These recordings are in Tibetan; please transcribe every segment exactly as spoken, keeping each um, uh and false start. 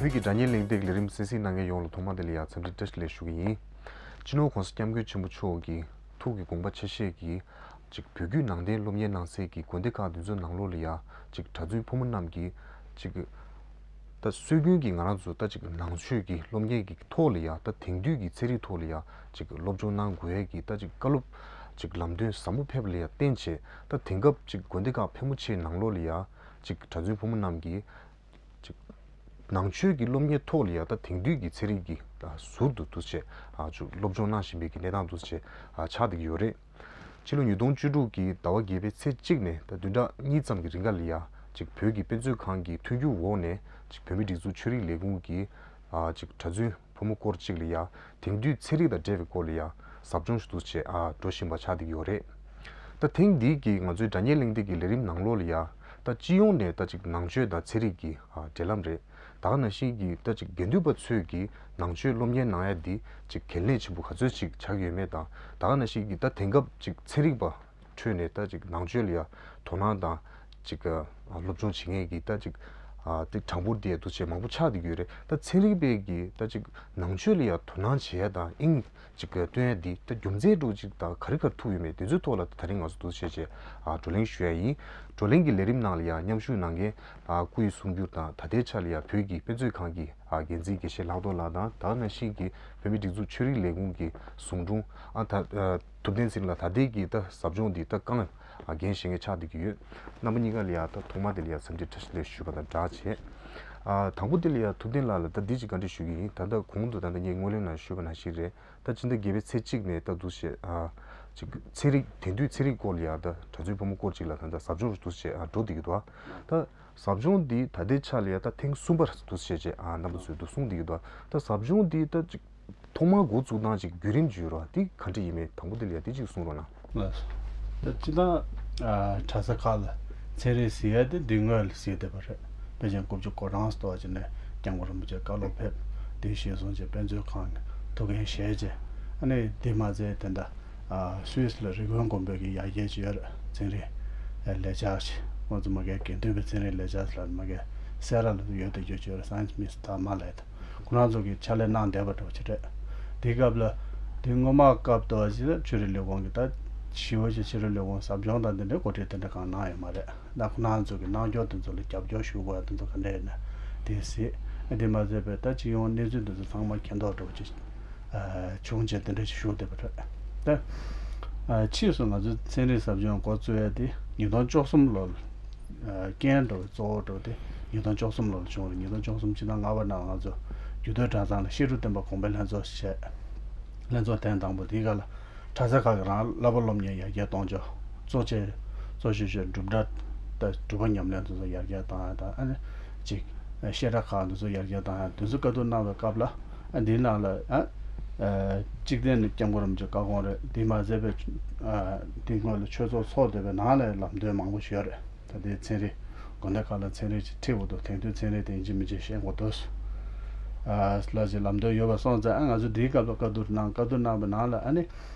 བོད་ཀྱི་སྒྲ་སྙན་གླེང་སྟེགས་ལས་རིམ་གསན་གཟིགས་གནང་མཁན་ཡོངས་ལ་ཐོག་མ་དེ་ལ་ཡང་འཚམས་འདྲི་བཀྲ་ཤིས་བདེ་ལེགས་ཞུ་གི་ཡིན། སྤྱི་ནོར་༸གོང་ས་༸སྐྱབས་མགོན་ཆེན་པོ་མཆོག་གི་ཐུགས་ཀྱི་དགོངས་པ་ཆ་ཤས་ཀྱི་ཅིག་བོད་བརྒྱུད་ནང་བསྟན་སློབ་གཉེར་གནང་སའི་གི་དགོན་སྡེ་ཁག་འདི་ཚོའི་ནང་ལོགས་ལ་ཡང་ཅིག་གྲྭ་བཙུན་ཕོ་མོ་རྣམས་ཀྱིས་ཅིག་ད་སྲོལ་རྒྱུན་གྱི་ང་རང་ཚོ་ད་ཅིག་ནང་ཆོས་ཀྱི་སློབ་གཉེར་གྱི་ཐོག་ལ་ཡང་ད་དེང་དུས་ཀྱི་ཚན་རིག་ཐོག་ལ་ཡང་ཅིག་སློབ་སྦྱོང་གནང་དགོས་ཡས་ཀྱི་ད་ཅིག་བཀའ་སློབ་ཅིག་ལམ་སྟོན་ཟབ་མོ་ཕེབས་ལ་ཡང་བརྟེན་བྱས། ད་དེང་སྐབས་ཅིག་དགོན་སྡེ་ཁག་ཕལ་མོ་ཆེའི་ནང་ལོགས་ལ་ཡང་ཅིག་གྲྭ་བཙུན་ཕོ་མོ་རྣམས་ཀྱིས་ཅིག་ནང་ཆོས་ཀྱི་སློབ་གཉེར་ཐོག་ལ་ཡང་ད་དེང་དུས་ཀྱི་ཚན་རིག་གི་ཟུར་དུ་འདུག་བྱས་ཨ་ཅིག་སློབ་སྦྱོང་གནང་བཞིན་པའི་གི་གནས་སྟངས་འདུག་བྱས་ཨ་ཆགས་བསྡད་ཀྱི་ཡོད་རེད། ཕྱི་ལོ་ཉིས་སྟོང་བཅུ་དྲུག་གི་ཟླ་བ་བརྒྱད་པའི་ཚེས་གཅིག་ནས་ད་བདུན་ཕྲག་གཉིས་ཙམ་གྱི་རིང་ག་ལ་ཡང་ཅིག་བོད་ཀྱི་དཔེ་མཛོད་ཁང་གི་མཐུན་འགྱུར་འོག་ནས་ཅིག་བོད་མིའི་སྒྲིག་འཛུགས་ཆོས་རིག་ལས་ཁུངས་ཀྱིས་ཨ་ཅིག་གྲྭ་བཙུན་ཕོ་མོ་སྐོར་གཅིག་ལ་ཡང་དེང་དུས་ཚན་རིག་དང་འབྲེལ་བའི་སྐོར་ལ་ཡང་ཟབ་སྦྱོང་ཞིག་འདུག་བྱས་ཨ་འགྲོ་བཞིན་པ་ཆགས་བསྡད་ཀྱི་ཡོད་རེད། ད་ཐེངས་འདིའི་གི་ང་ཚོའི་སྒྲ་སྙན་གླེང་སྟེགས་ཀྱི་ལས་རིམ་ནང་ལོགས་ལ་ཡང་ད་སྤྱི་ཡོངས་ནས་ད་ཅིག་ནང་ཆོས་དང་ཚན་རིག་གི་ཨ་འབྲེལ་ལམ་རེད། ད་ག་ནང་བཞིན་གྱི་ད་ཅིག་དགེ་འདུན་པ་ཚོས་ཀྱི་ནང་ཆོས་སློབ་གཉེར་གནང་ཡ་འདི་ཅིག་གལ་གནད་ཆེན་པོ་ག་ཚོད་ཅིག་ཆགས་ཀྱི་ཡོད་མེད་དང་། ད་ག་ནང་བཞིན་གྱི་ད་དེང་སྐབས་ཅིག་ཚན་རིག་པ་ཁྲོད་ནས་ད་ཅིག་ནང་ཆོས་ལ་ཡ་དོ་སྣང་དང་ཅིག་སློབ་སྦྱོང་བྱེད་མཁན་གྱི་ད་ཅིག་དེ་གྲངས་འབོར་དེ་འདུག་བྱས་མང་པོ་ཆགས་བསྡད་ཀྱི་ཡོད་རེད། ད་ཚན་རིག་པས་ཀྱི་ད་ཅིག་ནང་ཆོས་ལ་ཡ་དོ་སྣང་བྱེད་ཡ་དང་དབྱིངས་ཅིག་སྟོན་ཡ་འདི་ད་རྒྱུ་མཚན་འདྲ་ཅིག་དང་ག་རེ་ག་ཐུག་ཡོད་མེད་དེ་ཚོའི་ཐོག་ལ་ད་རིང་ང་ཚོ་འདུག་བྱས་བྱས་བགྲོ་གླེང་ཞུ་ཡ་ཡིན། བགྲོ་གླེང་གི་ལས་རིམ་ནང་ལ་ཡ་མཉམ་ཞུགས་གནང་མཁན་སྐུ་ཡི་གསུང་སྒྱུར་དང་ད་ལྟའི་ཆ་ལ་ཡ་བོད་ཀྱི་དཔེ་མཛོད་ཁང་གི་འགན་འཛིན་དགེ་བཤེས་ལྷག་རྡོར་ལགས་དང་ད་ག་ནང་བཞིན་གྱི་བོད་མིའི་སྒྲིག་འཛུགས་ཆོས་རིག་ལས་ཁུངས་ཀྱི་ཟུང་དྲུང་ཨ་ད་ཐུབ་བསྟན་ཚེ་རིང་ལགས། ད་ལྟའི་གི་ད་ཟབ་སྦྱོང་འདི་ད་རྐང་འགན་བཞེས་མཁན་ཆགས་བསྡད་ཀྱི་ཡོད། རྣམ་པ་གཉིས་ཀ་ལ་ཡ་ད་ཐོག་མ་དེ་ལ་ཡ་འཚམས་འདྲི་བཀྲ་ཤིས་བདེ་ལེགས་ཞུས་པ་དང་སྦྲགས་བྱས། ཨ་དང་པོ་དེ་ལ་ཡ་ཐུབ་བསྟན་ལགས་ལ་ད་འདི་ཅིག་བཀའ་འདྲི་ཞུ་གི་ཡིན། ད་ལྟ་གོང་དུ་ད་ལྟ་ངས་སྔོན་གླེང་ནང་ཞུས་པ་ནང་བཞིན་རེད། ད་སྤྱི་ཟླ་བརྒྱད་པའི་ཚེས་གཅིག་ནས་ད་འདུག་བྱས་ཨ་ཅིག་ཚན་རིག་དེང་དུས་ཚན་རིག་སྐོར་ལ་ཡ་ད་གྲྭ་བཙུན་ཕོ་མོ་སྐོར་ཅིག་ལ་ད་ལྟ་ཟབ་སྦྱོང་འདུག་བྱས་ཨ་འགྲོ་བསྡད་ཀྱི་འདུག་ད་ཟབ་སྦྱོང་འདི་ད་ལྟའི་ཆ་ལ་ཡ་ད་ཐེངས་གསུམ་པ་འདུག་བྱས་བྱས་ཨ་རྣམ་པ་ཚོས་འདུག་གསུངས་བསྡད་ཀྱི་འདུག་ད་ཟབ་སྦྱོང་འདི་ད་ཅིག་ཐོག་མར་འགོ་བཙུགས་སྟངས་ཅིག་བརྒྱུད་རིམ་ཅིག་ཡོད་རེད་བ། འདི་ག་འདྲ་ཡིན་མིན་དང་པོ་འདི་ལ་ཡ་འདི་ཅིག་གསུང་རོགས་གནང་། ལགས་སོ། ད་སྤྱིར་བཏང་ཨ་གྲྭ་ས་ཁག་ལ་ཚན་རིག་ཟེར་ཡ་དེ་འདི་སྔོན་ལ་ཟེར་བསྡད་པ་རེད། དཔེ་ཅན་དགུ་བཅུ་གོ་གྲངས་སུ་གཏོགས་བྱས་ནས་སྐྱབས་མགོན་རིན་པོ་ཆེ་བཀའ་སློབ་ཕེབས། དེ་གཞིར་བཟུང་བྱས་དཔེ་མཛོད་ཁང་གི་ཐུགས་འགན་བཞེས་བྱས། ཨ་ནི་དེ་མ་ཚད་དེ་འདྲ་ཨ་སུད་སི་ལ་རི་ཀོན་དགོན་པའི་གི་ཡར་རྒྱས་ཅིག་ཡོད་རེད། ཚན་རིག་ལས་འཆར་ཞིག་ང་ཚོ་མ་གི་དགེ་འདུན་པའི་ཚན་རིག་ལས་འཆར་ལ་མ་གི་སེ་ར་ལ་ཡོད་དེ་ཡོད་ཅིག་ཡོད་རེད། Science Miss Dharma ལབ་ཡ་དེ། ཁོ་རང་ཚོ་གིས་ཕྱག་ལས་གནང་བསྡད་པ་འདྲ་བོ་ཅིག་རེད། དེའི་སྐབས་ལ་དེ་སྔོན་མ་སྐབས་དུ་བ་ཞིག་ལ་ཆོས་རིག་ལས་ཁུངས་ཀྱི་ད་ཞི་བ་ཞིག་ཆོས་རིག་ལས་ཁུངས་ཟབ་སྦྱོང་དང་དེ་འདྲའི་འགོ་ཁྲིད་དེ་འདྲ་གང་གནང་ཡོད་མ་རེད། ད་ཁོ་རང་ཚོ་གི་གནང་སྐྱོར་དེ་ཚོ་ལ་རྒྱབ་སྐྱོར་ཞུ་དགོས་ཡ་དེ་ཚོ་ག་འདྲ་ཡོད་ན་དེ་གཟིགས། དེ་མ་ཟད་པའི་ད་སྤྱི་ཡོངས་གནས་ཚུལ་དེ་ཚོ་ཚང་མ་མཁྱེན་རྟོགས་འདྲ་བོ་ཅིག་བྱུང་བྱས་དེ་འདྲ་ཞིག་ཞུ་བསྡད་པ་རེད། ད་ཕྱིས་སུ་ང་ཚོ་ཚན་རིག་ཟབ་སྦྱོང་འགོ་བཙུགས་ཡ་དེ་ཉིས་སྟོང་བཅུ་གསུམ་ལོར། རྐྱེན་འགྲོ་བའི་གཙོ་བོ་འགྲོ་དེ་ཉིས་སྟོང་བཅུ་གསུམ་ལོར་བྱུང་བ་རེད། ཉིས་སྟོང་བཅུ་གསུམ་ཕྱི་ཟླ་ལྔ་པ་ནང་ང་ཚོ་རྒྱུད་སྟོད་གྲྭ་ཚང་ལ་བཤད་སྒྲུབ་བསྟན་པ་གོང་འཕེལ་ལྷན་ཚོགས་བྱས། ལྷན་ཚོགས་ཐེངས་དང་པོ་དེའི་སྐབས་ལ་གྲྭ་ས་ཁག་གི་རང་བསླབ་པ་སློབ་གཉེར་ཡར་རྒྱས་གཏོང་ཕྱོགས་གཙོ་ཆེ་གཙོ་ཆེ་ཤོས་སྒྲུབ་གྲྭ་དང་སྒྲུབ་པ་ཉམས་ལེན་དེ་ཚོ་ཡར་རྒྱས་གཏོང་ཡ་དང་ཨ་ནི་གཅིག་བཤད་གྲྭ་ཁག་དེ་ཚོ་ཡར་རྒྱས་གཏོང་ཡ་དེ་ཚོ་བཀའ་བསྡུར་གནང་བའི་སྐབས་ལ་ཨ་འདིའི་ནང་ལ་ཨ་གཅིག་བསྟན་ནས་སྐྱབས་མགོན་རིན་པོ་ཆེ་བཀའ་དགོངས་རེད། དེ་མ་ཟད་པའི་ཨ་དེ་སྔོན་ལ་ཆོས་ཚོགས་ཚོགས་བསྡད་པའི་ནང་ལ་ལམ་སྟོན་མང་པོ་ཞིག་ཡོད་རེད། ད་ལྟའི་ཚན་རིག་དགོན་སྡེ་ཁག་ལ་ཚན་རིག་ཅིག་ཁྲིད་དགོས་འདུག་དེང་དུས་ཚན་རིག་དེ་ཡིན་གཅིག་མིན་གཅིག་ཤེས་དགོས་འདུག་ཨ་ལ་ཞིག་ལམ་སྟོན་ཡོད་པ་སོང་ཙང་ཨ་ང་ཚོ་འདིའི་སྐབས་ལ་བཀའ་བསྡུར་གནང་བཀའ་བསྡུར་གནང་བའི་ནང་ལ་ཨ་ནི་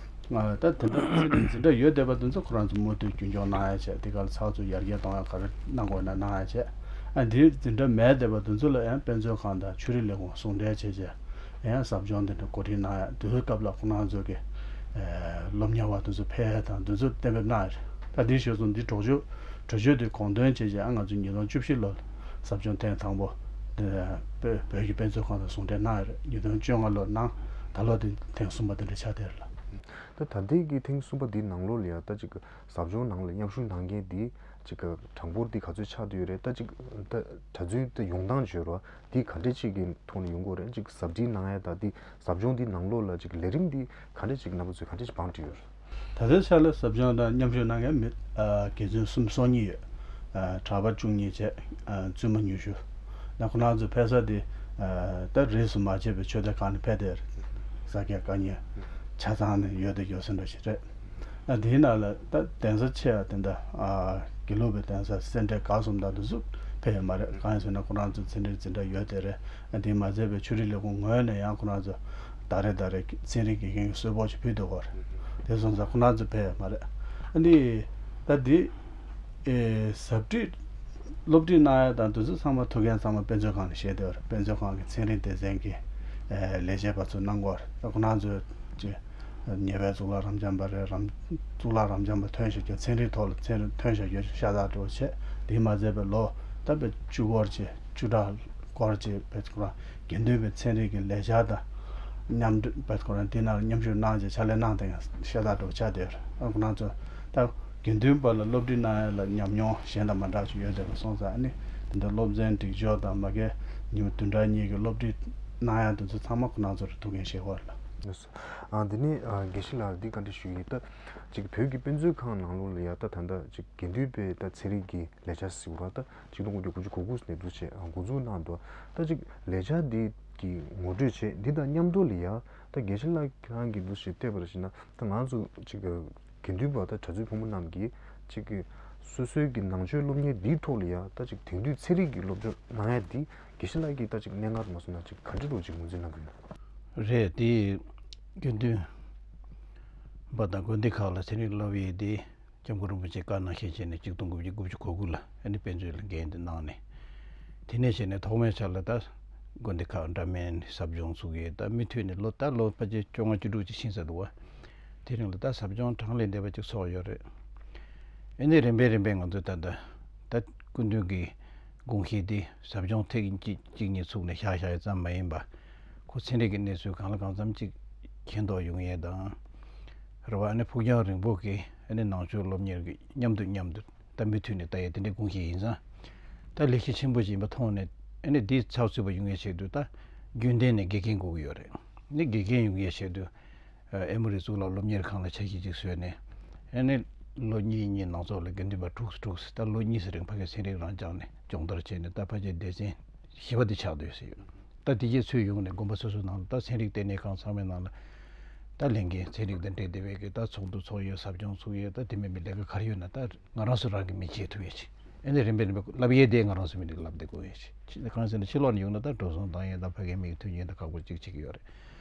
ཨ་ད་དེ་འདྲ་ཚན་རིག་འཛིན་གྲྭ་ཡོད་བསྡད་པ་དེ་ཚོ་ཁོ་རང་ཚོ་མུ་མཐུད་རྒྱུན་སྐྱོང་གནང་ཡ་བྱས་དེ་ག་ལ་ཚགས་ཚུད་ཡར་རྒྱས་གཏོང་ཡ་ག་རེ་གནང་དགོས་ན་གནང་ཡ་བྱས། ཨ་འདིའི་འཛིན་གྲྭ་མེད་བསྡད་པ་དེ་ཚོ་ལ་ཡང་དཔེ་མཛོད་ཁང་དང་ཆོས་རིག་ལས་ཁུངས་ཟུང་འབྲེལ་བྱས་བྱས་ཡང་ཟབ་སྦྱོང་དེ་འདྲ་གོ་སྒྲིག་གནང་ཡ་དེ་ཚོའི་སྐབས་ལ་ཁོ་རང་ཚོ་གི་སློབ་གཉེར་བ་དེ་ཚོ་ཕེབས་ཡ་དང་དེ་ཚོ་གཏན་འབེབས་གནང་ཡ་རེད། ད་འདི་ཞུས་སོང་འདི་གྲོས་ཆོད་གྲོས་ཆོད་དེ་དགོངས་དོན་བྱས་བྱས་ཨ་ང་ཚོ་ཉིས་སྟོང་བཅུ་བཞི་ལོར་ཟབ་སྦྱོང་ཐེངས་དང་པོ་བོད་ཀྱི་དཔེ་མཛོད་ཁང་དང་ཟུང་འབྲེལ་གནང་ཡ་རེད། ཉིས་སྟོང་བཅོ་ལྔ་ལོར་གནང་ད་ལོ་དེ་ཐེངས་གསུམ་པ་དེ་འདྲ་ཆགས་བསྡད་རེད་ལ། ད་ད་ལྟའི་གི་ཐེངས་གསུམ་པ་འདིའི་ནང་ལོགས་ལ་ཡང་ད་ཅིག་ཟབ་སྦྱོང་ནང་ལ་མཉམ་ཞུགས་གནང་མཁན་འདི་ཅིག་གྲངས་འབོར་འདི་ག་ཚོད་ཆགས་བསྡད་ཡོད་རེད། ད་ཅིག་ད་གྲྭ་བཙུན་དེ་ཡོང་སྟངས་བརྗོད་རོགས་འདི་ག་འདྲས་ཅིག་གི་ཐོག་ནས་ཡོང་གི་ཡོད་རེད། ཅིག་ཟབ་ཁྲིད་གནང་ཡ་ད་འདི་ཟབ་སྦྱོང་འདི་ནང་ལོགས་ལ་ཅིག་ལས་རིམ་འདི་ག་འདྲས་ཅིག་རྣམ་པ་ཚོས་ག་འདྲས་ཅིག་བང་བསྒྲིགས་ཡོད་རེད། ད་ལྟའི་ཆ་ལ་ཟབ་སྦྱོང་དང་མཉམ་ཞུགས་གནང་མཁན་མི་ཨ་དགེ་བཙུན་སུམ་སོ་གཉིས་ཡོད། ཨ་གྲྭ་པ་བཅུ་གཉིས་བྱས་ཨ་བཙུན་མ་ཉི་ཤུ། ད་ཁོ་རང་ཚོ་ཕེབས་ས་དེ་ཨ་ད་རིས་སུ་མ་ཆད་པའི་ཆོས་སྡེ་ཁག་ནས་ཕེབས་བསྡད་རེད། ས་སྐྱ་བཀའ་རྙིང་ཆ་ཚང་ནས་ཡོད་དེ་ཡོད་ས་འདྲ་ཞིག་རེད། ཨ་དེའི་ནང་ལ་ད་གདན་ས་ཆེ་བ་དེ་འདྲ་ཨ་དགེ་ལུགས་པའི་གདན་ས་སེ་འབྲས་དགའ་གསུམ་དང་དེ་ཚོ་ཕེབས་ཡོད་མ་རེད། གང་ཡིན་ཟེར་ན་ཁོ་རང་ཚོ་ཚན་རིག་འཛིན་གྲྭ་ཡོད་དེ་རེད། ཨ་དེ་མ་ཟད་པའི་ཆོས་རིག་ལས་ཁུངས་ངོས་ནས་ཡང་ཁོ་རང་ཚོ་ད་རེས་ད་རེས་ཚན་རིག་དགེ་རྒན་གྱི་གསོལ་ཕོགས་ཅིག་ཕུལ་འདུག་གོ། དེ་སོང་ཙང་ཁོ་རང་ཚོ་ཕེབས་ཡོད་མ་རེད། ཨ་ནི་ད་འདི་ཨེ་ཟབ་ཁྲིད་ སློབ་ཁྲིད་གནང་ཡ་དང་དེ་ཚོ་ཚང་མ་ཐུགས་འགན་ཚང་མ་དཔེ་མཛོད་ཁང་ལ་བཞེས་བསྡད་ཡོད་རེད། དཔེ་མཛོད་ཁང་གི་ཚན་རིག་སྡེ་ཚན་གྱི་ཨེ་ལས་བྱེད་པ་ཚོ་གནང་གི་ཡོད་རེད། ད་ཁོ་རང་ཚོས་ཅིག་ཉེ་བའི་གཙུག་ལག་རབ་འབྱམས་པ་རེད། རམ་གཙུག་ལག་རབ་འབྱམས་པ་ཐོན་བཞག་རྒྱུ། ཚན་རིག་ཐོག་ལ་ཚན་རིག་ཐོན་བཞག་རྒྱུ་ཤ་སྟག་འགྲོ་བྱས། དེ་མ་ཟད་པའི་ལོ་ད་དཔེ་བཅུ་སྐོར་ཅིག་བཅུ་ཕྲག་སྐོར་ཅིག་དཔེ་ཁོ་རང་དགེ་འདུན་པའི་ཚན་རིག་གི་ལས་འཆར་དང་མཉམ་འབྲེལ་དཔེ་ཁོ་རང་དེ་ནང་ལ་མཉམ་ཞུགས་གནང་བྱས་ཕྱག་ལས་གནང་བསྡད་མཁན་ཤ་སྟག་འགྲོ་ཆགས་བསྡད་ཡོད་རེད། ཨ་ཁོ་རང་ཚོ་ད་དགེ་འདུན་པ་ལ་སློབ་ཁྲིད་གནང་ཡ་ལ་ཉམས་མྱོང་གཞན་དང་མ་འདྲ་ཞིག་ཡོད་བསྡད་པ་སོང་ཙང་། ཨ་ནི་དེ་འདྲ་སློབ་ཚན་སྒྲིག་སྦྱོར་དང་མ་གི་ཉིན་མོ་བདུན་ཕྲག་གཉིས་ཀྱི་སློབ་ཁྲིད་གནང་ཡ་དེ་ཚོ་ཚང་མ་ཁོ་རང་ཚོར་ཐུགས་འགན་བཞེས་དགོས་རེད་ལ། ཡོད། ཨ་དེ་ནས་ཨ་དགེ་བཤེས་ལགས་འདི་བཀའ་འདྲི་ཞུ་ཡིན། ད་ཅིག་བོད་ཀྱི་དཔེ་མཛོད་ཁང་ནང་ལོགས་ལ་ཡ་ད་ད་ལྟ་ཅིག་དགེ་འདུན་པའི་ད་ཚན་རིག་གི་ལས་འཆར་ཟེར་བ་ད་ཆིག་སྟོང་དགུ་བརྒྱ་དགུ་བཅུ་གོ་དགུ་ནས་འདུག་བྱས་འགོ་འཛུགས་གནང་འདུག་ད་ཅིག་ལས་འཆར་འདི་གི་ངོ་སྤྲོད་བྱས། འདི་དང་མཉམ་དུ་ལ་ཡ་ད་དགེ་བཤེས་ལགས་ཁྱེད་རང་གིས་འདུག་བྱས་བལྟས་པར་བྱས་ན། ད་ང་ཚོ་ཅིག་དགེ་འདུན་པ་ད་གྲྭ་བཙུན་ཕོ་མོ་རྣམས་ཀྱིས་ཅིག་གི་སོ་སོའི་གི་ནང་ཆོས་སློབ་གཉེར་འདིའི་ཐོག་ལ་ཡ་ད་ཅིག་དེང་དུས་ཚན་རིག་གི་སློབ་སྦྱོང་གནང་ཡ་འདི་དགེ་བཤེས་ལགས་ཀྱིས་ད་ཅིག་གནད་འགག་མ་བཟུང་ན་ཅིག་ག་འདྲ་རུ་ཅིག་ངོས་འཛིན་གནང་གི་ཡོད། རེད། དེ་དགེ་འདུན་པ་དང་དགོན་སྡེ་ཁག་ལ་ཚན་རིག་སློབ་ཡས་དེ་སྐྱབས་མགོན་རིན་པོ་ཆེས་བཀའ་གནང་བཞིན་བྱས་ནས་ཆིག་སྟོང་དགུ་བརྒྱ་དགུ་བཅུ་གོ་དགུ་ལ་ཨ་ནི་དཔེ་མཛོད་ལ་འགན་དེ་གནང་ནས། དེ་ནས་བྱས་ནས་ཐོག་མའི་ཆར་ལ་ད་དགོན་སྡེ་ཁག་འདྲ་མིན་ཟབ་སྦྱོང་ཚུགས་ཡས། ད་མུ་མཐུད་ནས་ལོ་ད་ལོ་ཕལ་ཆེར་བཅོ་ལྔ་བཅུ་དྲུག་ཅིག་ཕྱིན་ཚར་འདུག་བ། དེ་རིང་ལ་ད་ཟབ་སྦྱོང་གྲངས་ལས་འདས་པ་ཅིག་ཚོགས་ཡོད་རེད། ཨ་ནི་རིམ་པས་རིམ་པས་ང་ཚོས་ད་ལྟ་ད་སྐུ་མདུན་གྱི་དགོངས་གཞི་དེ་ཟབ་སྦྱོང་ཐེངས་གཅིག་གཅིག་གཉིས་ཚུགས་ནས་བཞག་བཞག་ཡ་ཙམ་མ་ཡིན་པ། ཁོ་ཚན་རིག་གི་གནས་ཚུལ་གང་ལ་གང་འཚམ་ཅིག་མཁྱེན་རྟོགས་ཡོང་ཡས་དང་། རེད་བ། ཨ་ནི་ཕུགས་རྒྱང་རིང་པོ་གི་ཨ་ནི་ནང་ཆོས་སློབ་གཉེར་གྱི་མཉམ་དུ་མཉམ་དུ་ད་མུ་མཐུད་ནས་ལྟ་ཡས་དེ་འདྲའི་དགོངས་གཞི་ཡིན་ཙང་། ད་ལས་གཞི་ཆེན་པོ་ཞིག་ཡིན་པ་མཐོང་ནས་ཨ་ནི་འདི་ཚགས་ཚུད་པ་ཡོང་ཡས་ཆེད་དུ་ད་རྒྱུན་ལྡན་ནས་དགེ་རྒན་དགོས་ཀྱི་ཡོད་རེད། ནི་དགེ་རྒན་ཡོང་ཡས་ཆེད་དུ་ཨེ་མོ་རི་གཙུག་ལག་སློབ་གཉེར་ཁང་ལ་འཆར་གཞི་ཅིག་བཟོས་ནས། ཨ་ནི་ལོ་གཉིས་གཉིས་ནང་ཚོགས་ལ་དགེ་འདུན་པ་དྲུག་དྲུག་ད་ལོ་གཉིས་ཙམ་རིང་ཕ་གིའི་ཚན་རིག་རང་སྦྱངས་ནས་སྦྱོང་བརྡར་བྱས་ནས་ད་ཕལ་ཆེར་སྡེ་ཚན་བཞི་པ་དེ་ཆགས་བསྡད་ཡོད་ཟེར་ཡོད། ད་དེ་རྗེས་ཚུར་ཡོང་ནས་དགོན་པ་སོ་སོའི་ནང་ལ་ད་ཚན་རིག་ལྟེ་གནས་ཁང་ཚང་མའི་ནང་ལ་ད་ལས་འགན་ཚན་རིག་དང་འབྲེལ་བསྡད་པའི་གི་ད་ཚོགས་འདུ་ཚོགས་ཡས། ཟབ་སྦྱོང་ཚུགས་ཡས། ད་དེ་མིན་པའི་ལས་ཀ་ག་རེ་ཡོད་ན་ད་ང་རང་ཚོ་རང་གི་མི་བྱེད་ཐུབ་ཡས་ཅིག་ཨ་ནི་རིམ་པས་རིམ་པས་བསླབ་ཡས་དེ་ང་རང་ཚོ་མི་འདུག་བསླབ་བསྡད་དགོས་ཡས་ཅིག་ཅི་ད་གང་ཟེར་ན་ཕྱི་ལོགས་ནས་ཡོང་ན་ད་འགྲོ་སོང་བཏང་ཡས་དང་ཕ་གིའི་མིག་མཐུན་ཡས་དང་ཁག་པོ་ཅིག་བྱེད་ཀྱི་ཡོད་རེད།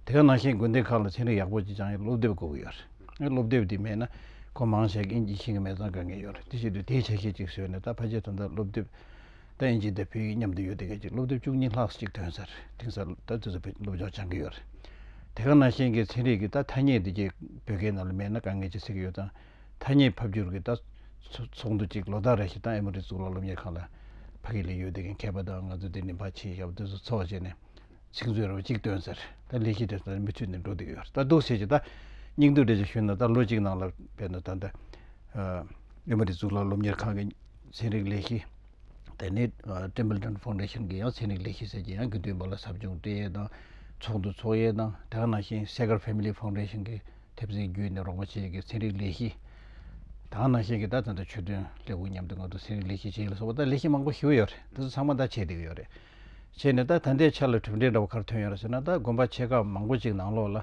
དེ་ག་ནང་བཞིན་དགོན་སྡེ་ཁག་ལ་ཚན་རིག་ཡག་པོ་ཅིག་སྦྱང་ཡས་སློབ་དེབ་དགོས་ཀྱི་ཡོད་རེད། ཨ་སློབ་དེབ་དེ་མེད་ན་ཁོ་མང་ཆེ་གིས་ཨིན་ཇི་ཤེས་ཀྱི་མེད་ཙང་དཀའ་ངལ་ཡོད་རེད། དེ་བྱེད་དུས་དེའི་འཆར་གཞི་ཅིག་བཟོས་ནས་ད་ཕལ་ཆེར་ད་ལྟ་སློབ་དེབ་ད་ཨིན་ཇི་དང་བོད་ཡིག་མཉམ་དུ་ཡོད་དེ་ག་ཅིག་སློབ་དེབ་བཅུ་གཉིས་ལྷག་ཅིག་ཐོན་ཚར། དེང་སང་ད་དེ་ཚོ་བོད་སློབ་སྦྱོང་སྦྱང་གི་ཡོད་རེད། དེ་ག་ནང་བཞིན་གྱི་ཚན་རིག་གི་ད་ཐ་སྙད་དེ་གའི་བོད་སྐད་ནང་ལ་མེད་ན་དཀའ་ངལ་ཅིག་སེལ་གྱི་ཡོད་ཙང་། ཐ་སྙད་ཕབ་སྒྱུར་གྱི་ད་ཚོགས་འདུ་ཅིག་ལོ་ལྟར་རེ་བཞིན་ད་ཨེ་མོ་རི་གཙུག་ལག་སློབ་གཉེར་ཁང་ལ་ཕ་གི་ལ་ཡོད་དེ་གའི་མཁས་པ་དང་ང་ཚོ་དེ་ནས་ཕར་ཕྱིན་བཞག་པ་དེ་ཚོ་ཚོགས་བྱས་ནས་ཚིག་མཛོད་ར་བ་གཅིག་བཏོན་ཚར། ད་ལས་གཞི་དེ་ཚོ་མུ་མཐུད་ནས་འགྲོ་བསྡད་ཀྱི་ཡོད་རེད། ད་འདུག་ཟེར་གྱི་ད་སྙིང་བསྡུས་འདྲ་ཅིག་ཞུས་ན་ད་ལོ་གཅིག་ནང་ལ་དཔེར་ན་ད་ལྟ་ཨེ་མོ་རི་གཙུག་ལག་སློབ་གཉེར་ཁང་གི་ཚན་རིག་ལས་གཞི། དེ་ནས་ཨ་Templeton Foundation གི་ཡང་ཚན་རིག་ལས་གཞི་ཟེར་གྱི་ཡང་དགེ་འདུན་པ་ལ་ཟབ་སྦྱོང་སྤྲད་ཡས་དང་། ཚོགས་འདུ་ཚོགས་ཡས་དང་། དེ་ག་ནང་བཞིན་Sager Family Foundation གི་ཐེབས་རྩའི་བརྒྱུད་ནས་རོགས་པ་བྱེད་ཡས་ཀྱི་ཚན་རིག་ལས་གཞི། དེ་ག་ནང་བཞིན་གྱི་ད་ད་ལྟ་ཆོས་དོན་ལས་ཁུངས་མཉམ་དུ་ང་ཚོ་ཚན་རིག་ལས་གཞི་བྱེད་ཡས་ལ་སོགས་པ་ད་ལས་གཞི་མང་པོ་ཞེ་པོ་ཡོད་རེད། དེ་ཚོ་ཚང་མ་ད་བྱས་བསྡད་ཀྱི་ཡོད་རེད། བྱས་ནས་ད་ད་ལྟའི་ཆ་ལ་གྲུབ་འབྲས་འདྲ་བོ་ག་རེ་ཐོན་ཡོད་རེད་ཟེར་ན། ད་དགོན་པ་ཆེ་ཁག་མང་པོ་ཅིག་ནང་ལོགས་ལ་